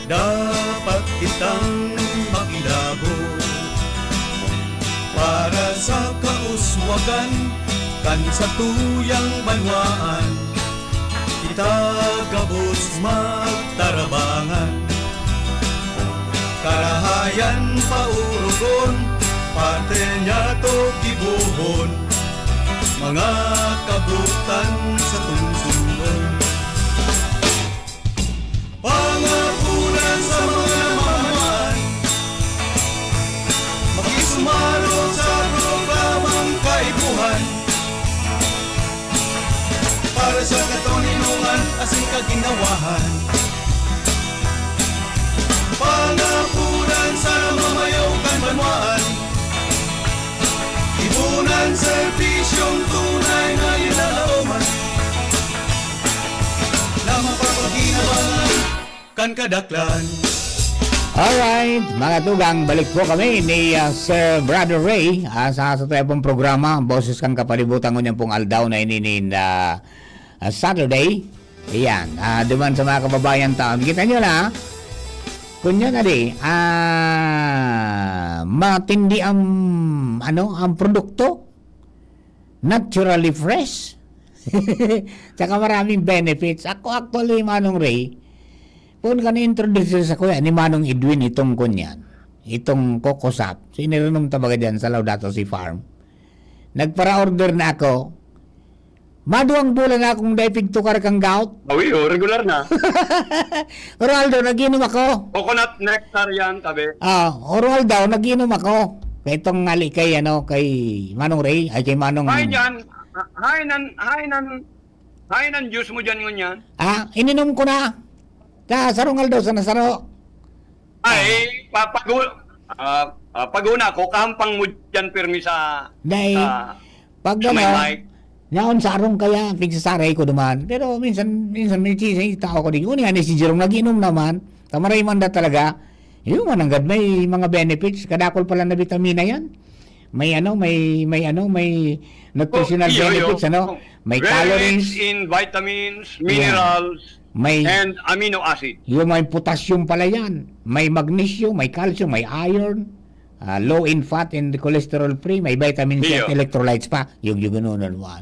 dapat kitang makilabot. Para sa kauswagan kan satuyang banwaan, kita gabos magtarabangan. Karahayan paorogon, patria niyato gibohon, mga kabutan sa tungsungon. Pangapunan sa mga namamaan, makisumarong sa programang kaipuhan. Para sa katoninongan asin kaginhawahan. Pangapunan sa namamayo kan banwaan. Ipunan serbisyong tunay na nilalaoman na mapapaginabangan kan kadaklan. Alright, mga tugang, balik po kami ni, ah, Sir Brother Ray, ah, sa, sa tayo pong programa, Boses kan Kapalibutan, ngunyan pong aldaw na ini nin, ah, ah, Saturday. Ayan, ah, duman sa mga kababayan taon. Kita nyo na, kunya na di, ah, matindi ang, ano, ang produkto. Naturally fresh. Tsaka maraming benefits. Ako actually, Manong Ray, kung kan-introduce sa kuya ni Manong Edwin itong kunyan, itong Coco Sap. So, inirinom ta baga dyan sa Laudato Si Farm. Nagpara-order na ako. Maduwang bulan na akong dai pigtukar kan gout. Awi, oh, regular na. Oroaldo, nag-inom ako. Coconut nectar yan, tabi. Ah, oroaldo, nag-inom ako. Kay itong ngali kay, ano, kay Manong Ray, ay kay Manong Hay dyan. Hay nan, hay nan, hay nan juice mo dyan ngunyan. Ah, ininom ko na. Sa sarong aldaw, sa nasaro. Ay, pa-, pag-, ah, ah, pag-una ko, kahampang mo dyan pirmi sa, Dai, sa, pag sa may ano, mic. Yaon sa arong kaya, pigsasaray ko duman. Pero minsan, minsan may chi-, may tao ko di. Uni, ani si Jerome, nag-inom naman. Tamaray man da talaga. Yung mananggad, may mga benefits. Kadakol pala na bitamina yan. May ano, may, may ano, may nutritional Oh, iyo, iyo. benefits, ano? Oh. May Rich calories. in vitamins, Yeah. minerals, May and amino acid. Yung may potassium pala yan. May magnesium, may calcium, may iron. Ah, low in fat and cholesterol free. May vitamin C at Iyo. electrolytes pa. Yung, yung ganun, ano, ah.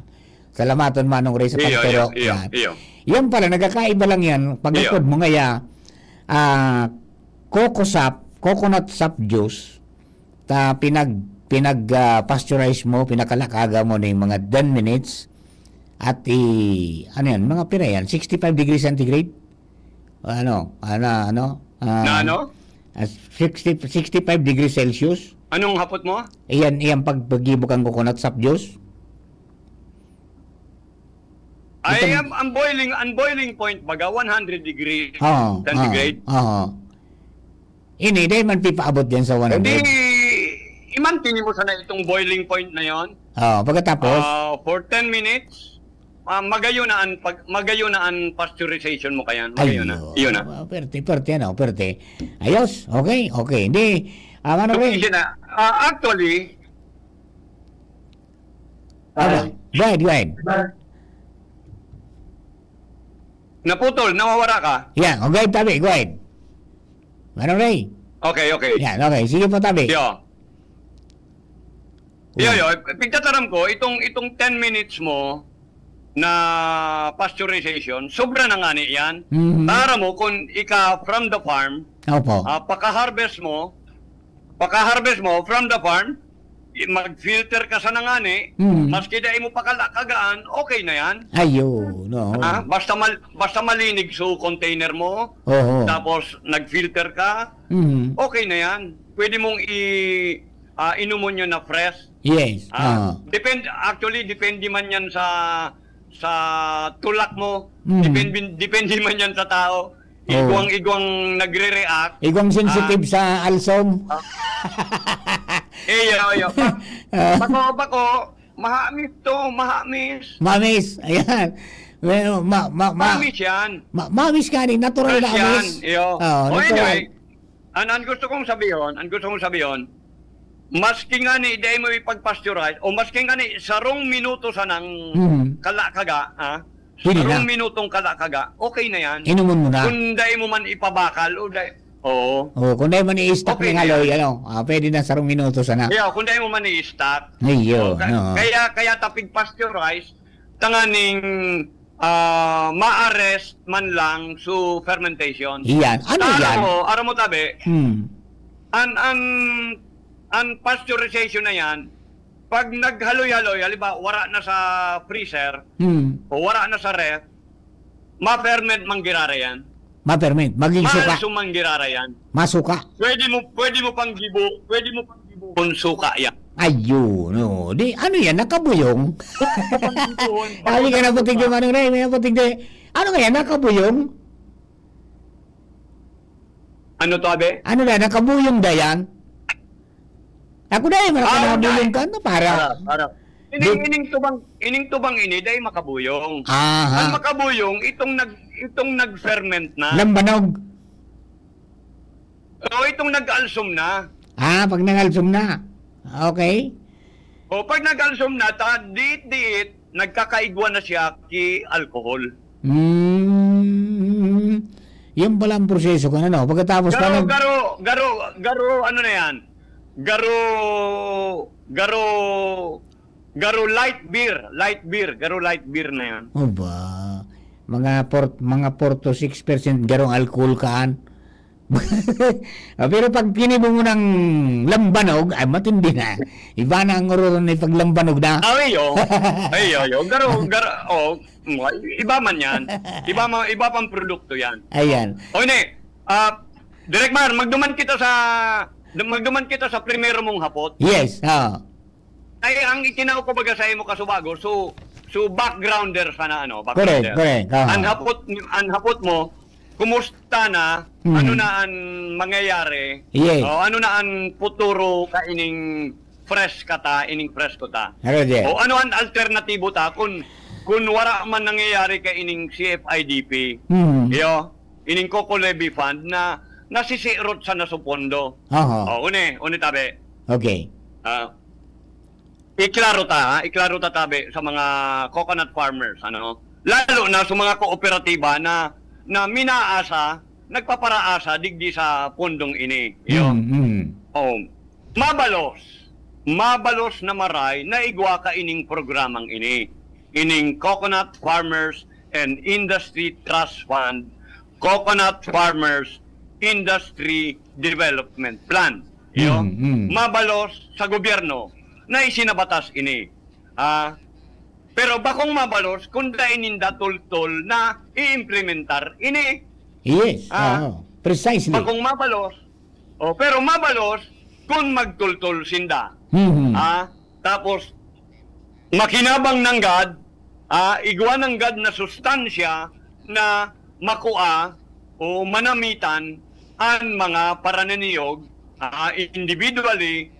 Salamaton, Manong Ray, sa Iyo, pagturo. iyo, iyo, Yan. iyo. Yan pala, nagkakaiba lang yan. Pag Iyo. likod mo ngaya, ah, coco sap, coconut sap juice, ta pinag-, pinag, ah, pasteurize mo, pinakalakaga mo ning mga ten minutes, at i-, ano yan, mga pira yan, sixty-five degrees centigrade? Ano, ano, ano? Ah, Na ano? ah, sixty, sixty-five degrees Celsius? Anong hapot mo? Iyan, iyan pag-, paggibo kan coconut sap juice. Ay, Itong ang, ang boiling, ang boiling point baga, one hundred degrees Oo, centigrade. Oo, oo. Ini, dahil man pipaabot yan sa Hindi, one hundred. I-maintain mo sana itong boiling point na yon. Oh, pagkatapos, Ah, for ten minutes, ah, magayon na ang pag, magayon na ang pasteurization mo kayan. Magayon na. Ayun. Yun na. Ah, perte, perte, ano, perte. Ayos, okay, okay. Hindi, ah, ano, So, Ray? Easy na. Ah, actually, Ano? ah, Go ahead, go ahead. Naputol, nawawara ka. Yan, okay, tabi, go ahead. Ano, Ray? Okay, okay. Yan, okay. Sige po, tabi. Yo. Yo, yo. Pagtataram ko, itong, itong ten minutes mo na pasteurization, sobra na nga ni yan. Mhm. Tara mo, kung ika from the farm, Opo. ah, paka-harvest mo, paka-harvest mo from the farm, i- mag-filter ka sa nangani, Mhm. maski dai mo pakalakagaan, okay na yan. Ayun, no. Ah, basta mal, basta malinig so container mo, Oo. tapos nag-filter ka, Mhm. okay na yan. Pwede mong i ah, inumon yun na fresh. Yes. Ah, Ah. depend actually depende man yan sa sa tulak mo. Mm. Depende depende man yan sa tao. Oo. Igwang-igwang nagre-react. Igwang sensitive Ah. Sa alsom. Eh, yo, yo. Ah. Bako, bako, mahamis to, mahamis. Mamis, ayan. Well, ma, ma, ma, Mahamis yan. ma, mamis ka ni, natural Fresh na yan, amis. Yo. Oo, O, natural. Anyway, ang, ang gusto kong sabihin, ang gusto kong sabihin, maski nga ni, dai mo ipag-pasteurize, o maski nga ni, sarong minuto sanang Mhm. kalakaga, ha? Pwede Sarong na. minutong kalakaga, okay na yan. Inumon mo na. Kung dai mo man ipabakal, o dai, oo. Oh, kung dai man i-stock Okay ng na haloy, yan. ano, ah, pwede na sarong minuto sana. Yeah, kung dai mo man i-stock. Ayun, Oh, ka- no. Kaya, kaya tapig pasteurize, tanganing ah, ma-arrest man lang so fermentation. Iyan. Ano Sa yan? Aramo, Aramo tabi, Hmm. an, an, an pasteurization na yan, pag naghaloy-haloy, halimbawa, wara na sa freezer, Hmm. o wara na sa ref, ma-ferment man girara yan. Ma-ferment. Maging suka. Maalso man girara yan. Masuka. Pwede mo, pwede mo pang gibo, pwede mo pang gibo kung suka yan. Ayun, no. Di, ano yan? Nakabuyong? Pwede mo pang gibohon. Sabi ka na puting di, Manong Ray, may puting di. Ano nga yan? Nakabuyong? Ano to, Abe? Ano na? Nakabuyong da yan? Ako na eh, marami Ah, na buyong dai. ka, ano? Para, Para, para. Ining, Di- ining tubang, ining tubang ini, dai makabuyong. Aha. Ang makabuyong, itong nag, itong nag-ferment na. Lambanog. O, itong nag-alsom na. Ah, pag nangalsom na. Okay. O, pag nag-alsom na, ta, diit-diit, nagkakaigwa na siya ki alcohol. Hmm. Yan pala ang proseso ko, ano? Pagkatapos pa Garo, nag- garo, garo, garo, ano na yan? Garo, garo, garo light beer, light beer, garo light beer na yan. O ba? Mga four, mga four to six percent garong alcohol kaan. Ah, pero pag kinibo mo ng lambanog, ay matindi na. Iba na ang ururon na pag lambanog na. Ay, yo. Ay, yo, yo. Garo, garo, oh, iba man yan. Iba, ma, iba pang produkto yan. Ayan. O, ini, ah, Direk Mar, magduman kita sa, magduman kita sa primero mong hapot. Yes, ha. Ay, ang itinao ko baga sa imo kasubago, so, so backgrounder sana, ano, Correct, backgrounder. Correct. Aha. Ang hapot, ang hapot mo, kumusta na, Hmm. ano na ang mangyayari, Yes. O ano na ang futuro ka ining fresh ka ta, ining fresh ko ta. Ano di? O ano ang alternatibo ta kung, kung wala man nangyayari ka ining C F I D P. Hmm. Iyo, ining Coco Levy Fund na nasisirot sa naso pondo. Aha. O, uni, uni tabi. Okay. Ah, iklaro ta, ha? Iklaro ta tabi sa mga coconut farmers, ano? Lalo na sa mga kooperatiba na, na minaasa, nagpaparaasa digdi sa pondong ini. Iyo. Mm, mm. Oh, mabalos, mabalos na maray na igwa ka ining programang ini. Ining Coconut Farmers and Industry Trust Fund, Coconut Farmers Industry Development Plan. Iyo, Mm, mm. Mabalos sa gobyerno na isinabatas ini. Ah, pero bakong mabalos kung dai ninda tultol na i-implementar ini. Yes. Ah. Oo. Precisely. Bakong mabalos. O, pero mabalos kung magtultol sinda. Mhm. Ah, tapos, makinabang nanggad, ah, igwa nanggad na sustansya na makua o manamitan an mga parananiyog, ah, individually,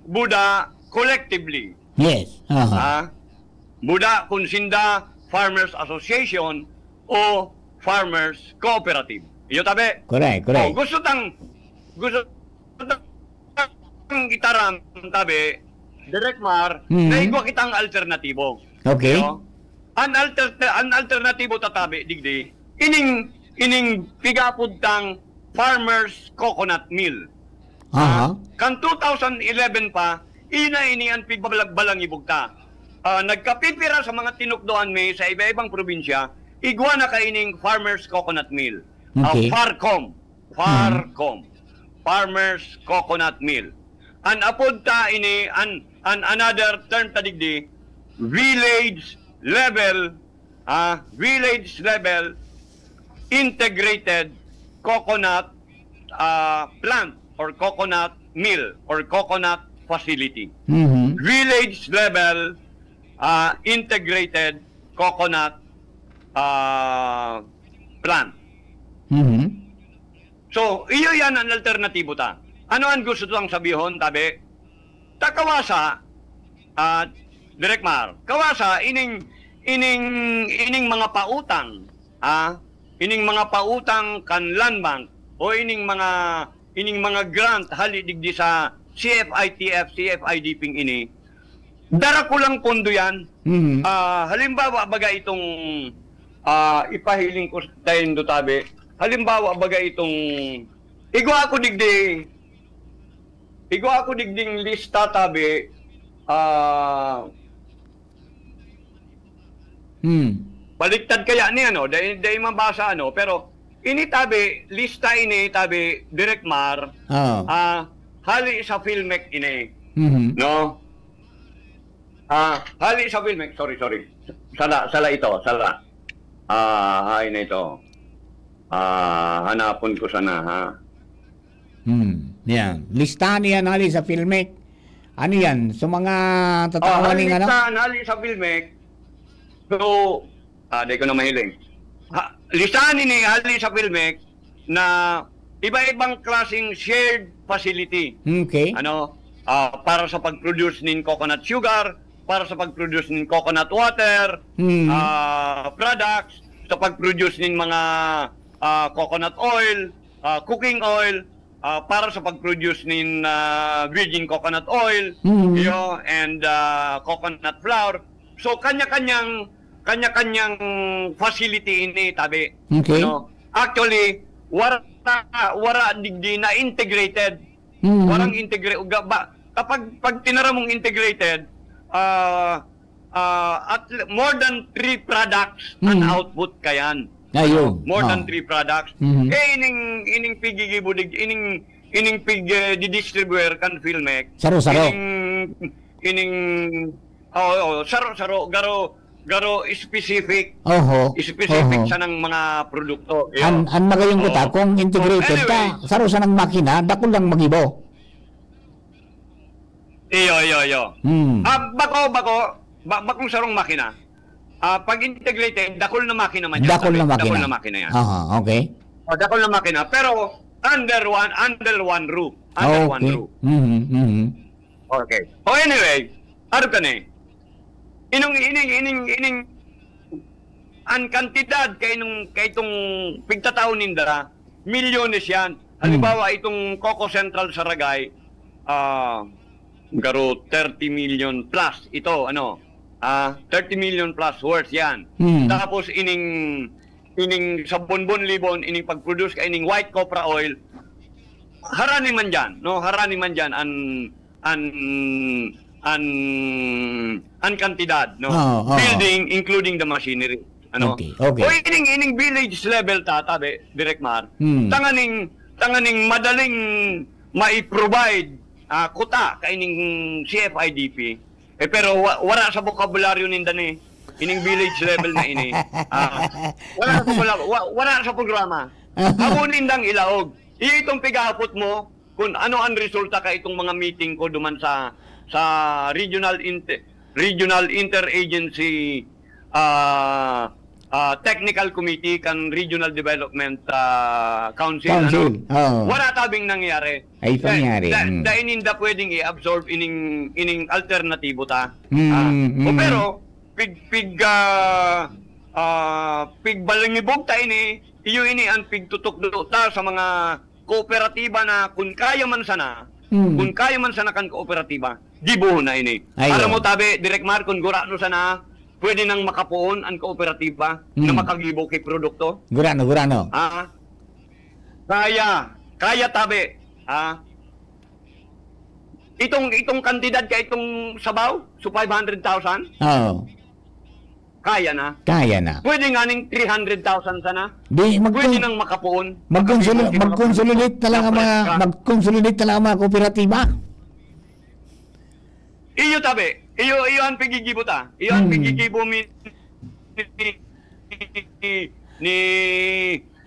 buda collectively. Yes. Aha. Ah, buda kun sinda Farmers Association o Farmers Cooperative. Iyo, tabi? Correct, correct. Oh, gusto tang, gusto tang itaram, tabi, Direk Mar, Mhm. na igwa kitang alternatibo. Okay. No? An alter-, an alternatibo ta, tabi, digdi, ining, ining pigapod tang Farmers Coconut Mill. Aha. Kan two thousand eleven pa, ina ini an pigbabalangibog ta. Ah, nagkapipira sa mga tinukdoan mi sa iba-ibang probinsya, igwa na kaining Farmers Coconut Mill. Ah, Okay. FARCOM. FARCOM. Farmers Coconut Mill. An apod ta ini, an, an another term ta digdi, village level, ah, village level integrated coconut, ah, plant or coconut mill or coconut facility. Mhm. Village level, ah, integrated coconut, ah, plant. Mhm. So, iyo yan an alternatibo ta. Ano an gusto tang sabihon, tabi? Ta kawasa, ah, Direk Mar, kawasa ining, ining, ining mga pautang, ah, ining mga pautang kan Land Bank o ining mga, ining mga grant hali digdi sa C F I T F, C F I D P ini. Dara ko lang pondo yan. Mhm. Ah, halimbawa, baga itong, ah, ipahiling ko sa saindo, tabi. Halimbawa, baga itong, igwa ako digdi, igwa ako digding lista, tabi. Ah, Hmm. Baliktad kaya ni, ano, dai, dai mabasa, ano, pero ini, tabi, lista ini, tabi, Direk Mar, Oo. ah, hali sa PhilMec ini, Mhm. no? Ah, hali sa PhilMec, sorry, sorry. Sala, sala ito, sala. Ah, hay na ito. Ah, hanapon ko sana, ha. Hmm. Yan. Listahan niyan hali sa PhilMec. Ano yan? So, mga Ah, tatawan hali ng ano? sa, hali sa PhilMec. So, ah, di ko na mahiling. Ha, listahan ini hali sa PhilMec na iba-ibang klaseng shared facility. Okay. Ano, ah, para sa pag-produce nin coconut sugar, para sa pag-produce nin coconut water, Hmm. ah, products, sa pag-produce nin mga, ah, coconut oil, ah, cooking oil, ah, para sa pag-produce nin, ah, virgin coconut oil, Hmm. iyo, and, ah, coconut flour. So, kanya-kanyang, kanya-kanyang facility ini, tabi. Okay. No? Actually, wara, wara digdi na integrated. Hmm. Warang integrate. Ba, kapag, pag tinara mong integrated, ah, ah, at le-, more than three products an Hmm. output kayan. Ayun. More Ah. than three products. Mhm. Eh, ining, ining pigigibudig, ining, ining pig, eh, didistribuer kan PhilMec. Saro-saro. Ining, ining, oo, oo, saro-saro, garo, garo specific, Oho. specific Oho. sanang mga produkto. Iyo. An, an magayong Oo. kuta, kung integrated So, ka, anyway. saro sanang makina, dakul lang magibo. Iyo, iyo, iyo. Hmm. Ah, bako, bako, ba, bakong sarong makina. Ah, pag integrated, dakul na makina man yan, Dakul na sabi. makina. Dakul na makina yan. Aha, okay. O, dakul na makina, pero under one, under one roof. Under one Okay. roof. Mhm, mhm. Okay. O, anyway, ano ka na eh? Inong, ining, ining, ining, ang kantidad kay nung, kay itong pigtatao ninda, milyones yan. Halimbawa, itong Coco Central sa Ragay, ah, garo thirty million plus ito, ano, ah, thirty million plus worth yan. Hmm. Tapos ining, ining sa Bonbon Libon, ining pag-produce ka ining white copra oil, harani man dyan, no? Harani man dyan an, an, an, an kantidad, no? Oo, oo. Building, including the machinery. Ano? Okay, okay. O ining, ining village level ta, tabi, Direk Mar, Hmm. tanganing, tanganing madaling mai-provide, ah, kuta kaining C F I D P. Eh, pero wa-, wara sa bokabularyo ninda ni, ining village level na ini. Ah, wala sa bola-, wa-, wala sa programa. Amo nindang ilaog. Iyo itong pigahapot mo kung ano ang resulta ka itong mga meeting ko duman sa, sa regional inter-, regional interagency, ah, ah, technical committee kan Regional Development, ah, Council, Council, ano? Oo. Wala tabing nangyari. Ay, pangyari. Da-, da-, Mm. dai ninda pwedeng i-absorb ining, ining alternatibo ta. Mm, Ah, o mm. pero, pig-, pig-, ah, ah, pigbalangibog ta ini, iyo ini ang pigtutukdo ta sa mga kooperatiba na kun kaya man sana, Mm. kun kaya man sana kan kooperatiba, gibohon na ini. Ayo. Aram mo, tabi, Direk Mar, kun gurano sana, pwede nang makapoon ang kooperatiba na Mm. makagibo ki produkto. Gurano, gurano. Ah, kaya, kaya, tabi. Ah, itong, itong kantidad ka, itong sabaw, so five hundred thousand? Oo. Kaya na. Kaya na. Pwede nga ning three hundred thousand sana. Di, magkon-, Pwede nang makapoon. magkonsoli-, Makapoon. magkonsolidate na lang ang mga, Kapares ka. magkonsolidate na lang ang mga kooperatiba. Iyo, tabi. Iyo, iyo ang pigigibo ta. Iyo ang Hmm. pigigibo mi, ni, ni,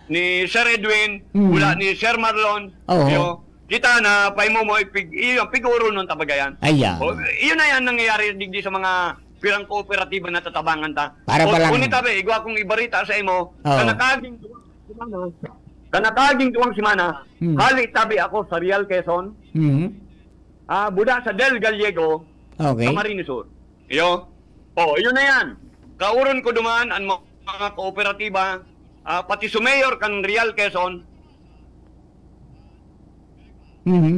ni Sir Edwin, Hmm. wala ni Sir Marlon. Oo. Iyo, kita na, paimo mo, ipig-, iyo, pig-urunon ta baga yan. Ayan. O, iyo na yan nangyayari digdi sa mga pirang kooperatiba na tatabangan ta. Para O, pa lang. Uni tabi, igwa kong ibarita sa imo, Oo. kanakaging duwang semana, kanakaging duwang semana, Hmm. hali tabi ako sa Real Quezon, Hmm. ah, buda sa Del Gallego, Okay. Camarines Sur. Iyo. O, iyo na yan. Kauron ko duman ang mga kooperatiba, ah, pati sa mayor kan Real Quezon, Mhm.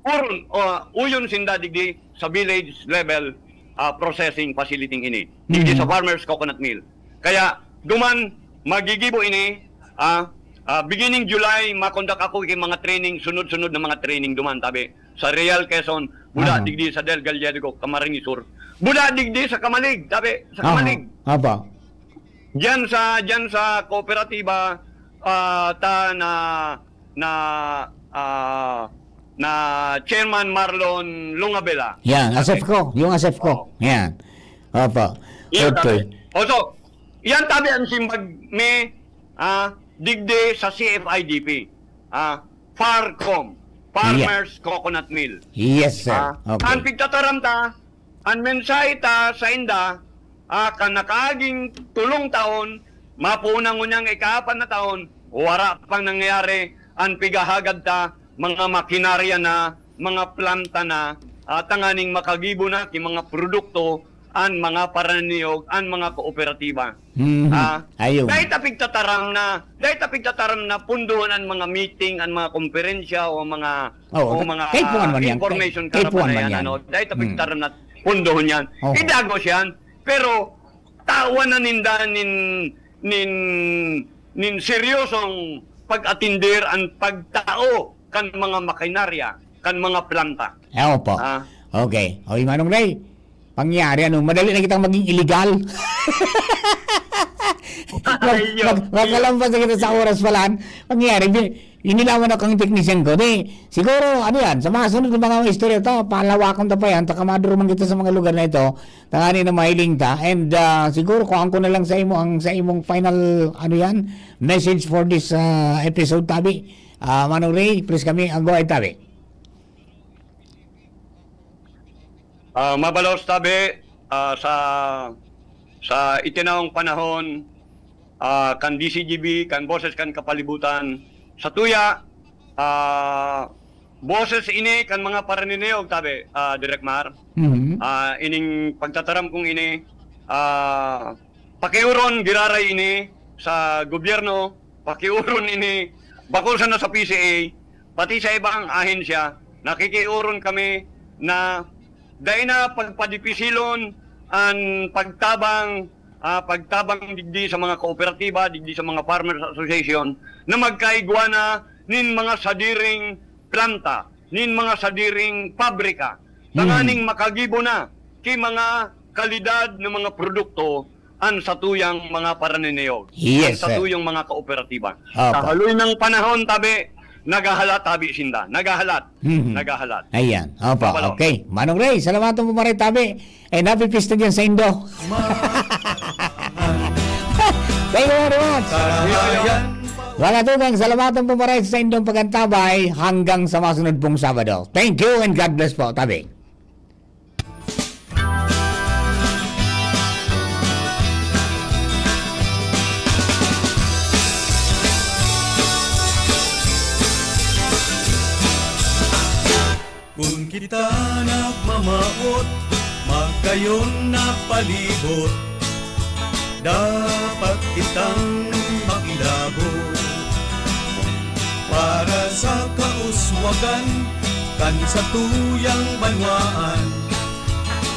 Uron, o, uyon sinda digdi sa village level, ah, processing facility ini. Digdi Mhm. sa farmers coconut mill. Kaya, duman, magigibo ini, ah, ah, beginning July, makondak ako ki mga training, sunod-sunod na mga training duman, tabi. Sa Real Quezon, buda Aha. digdi sa Del Gallego, Camarines Sur. Buda digdi sa Camalig, tabi, sa Aha. Camalig. Apa? Diyan sa, diyan sa kooperatiba, ah, ta na, na, ah, na Chairman Marlon Lungabela. Yan, Tabi. Asefco. Yung Asefco. Oo. Yan. Opo. Yan, Okay. tabi. O, so, yan tabi ang simbag mi, ah, digdi sa C F I D P. Ah, Farcom. Farmers Coconut Mill. Yes, sir. Ah, Okay. ang pigtataram ta, An mensahe ta sainda, ah, kan nakaaging tolong taon, mapuon na ngunyan ikaapat na taon, wara pang nangyayari an pighahagad ta, mga makinarya na, mga planta na, ah, tanganing makagibo na ki mga produkto an mga paraniyog, an mga kooperatiba. Mhm. Ah, Ayaw. dai ta pigtataram na, dai ta pigtataram na pundohon an mga meeting, an mga komperensya o mga Oo, o mga kaipuhan man yan. information Kaipuhan man karapanayan, yan. ano, dahil tapos Hmm. taram na pundohon yan. Oo. Idagos yan. Pero, tawan na ninda nin, nin, nin seryosong pag-atindir ang pagtao kan mga makinarya, kan mga planta. Eh, opo. Ah. Okay. Oy, Manong Ray, pangyari, ano, madali na kitang maging illegal. Mag-, Ayun. mag-, magkalampas na kita sa oras pala. Pangyari, bi-, inilawan ako ng technician ko. Di, siguro, ano yan, sa mga sunod na mga istorya to, palawakon ta pa yan, taka madurman kita sa mga lugar na ito, tangani na mahiling ta. And, ah, siguro, kuhaan ko na lang sa imo ang, sa imong final, ano yan, message for this, ah, episode, tabi. Ah, Manong Ray, please kami, ang go ahead, tabi. Ah, mabalos tabi, ah, sa, sa itinawong panahon, ah, kan D C G B, kan Boses kan Kapalibutan, sa tuya, ah, boses ini kan mga paraniniog tabi, ah, Direk Mar. Mhm. Ah, ining pagtataram kong ini, ah, pakiuron, giraray ini sa gobyerno, pakiuron ini, bako sana sa P C A, pati sa ibang ahensya, nakikiuron kami na dai na pagpadipisilon an pagtabang, ah, pagtabang digdi sa mga kooperatiba, digdi sa mga farmers association na magkaigwa na nin mga sadiring planta, nin mga sadiring pabrika, Hmm. tanganing makagibo na ki mga kalidad na mga produkto an satuyang mga paraniniog, Yes, an sir. satuyang mga kooperatiba. Opo. Sa haloy ng panahon, tabi, naghahalat, tabi, sinda. Naghahalat. Mhm. Naghahalat. Ayan. Opo. Opo, Lord. Okay. Manong Ray, salamat po, Maray Tabi. And happy pista dyan sa Indo. Thank you very much. Mga tugang, salamatan po maray sa indong pag-antabay hanggang sa masunod pong Sabado. Thank you and God bless po, tabi. Ayon na palibot, dapat kitang makilabot para sa kauswagan kan satuyang banwaan.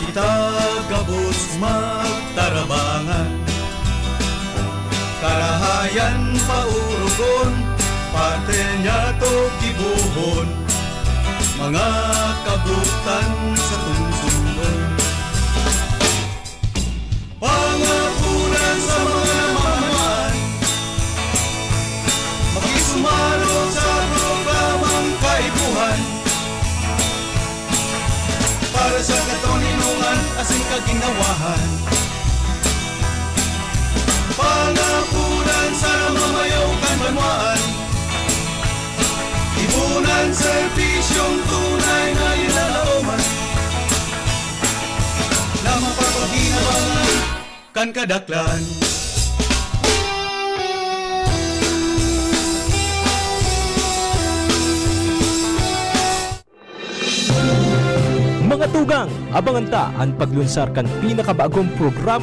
Kita gabos magtarabangan, karahayan paurugon, parte niya to gibohon, mga kabutan sa tungsungon. Pangapunan sa mga namamaan, makisumaro sa programang Kaipuhan para sa katoninongan asin kaginawahan. Pangapunan sa namamayo kan banwaan, ipunan serbisyong tunay na nilalaoman na mapapaginabangan kan kadaklan. Mga tugang, abangan ta an paglunsar kan pinakabagong programa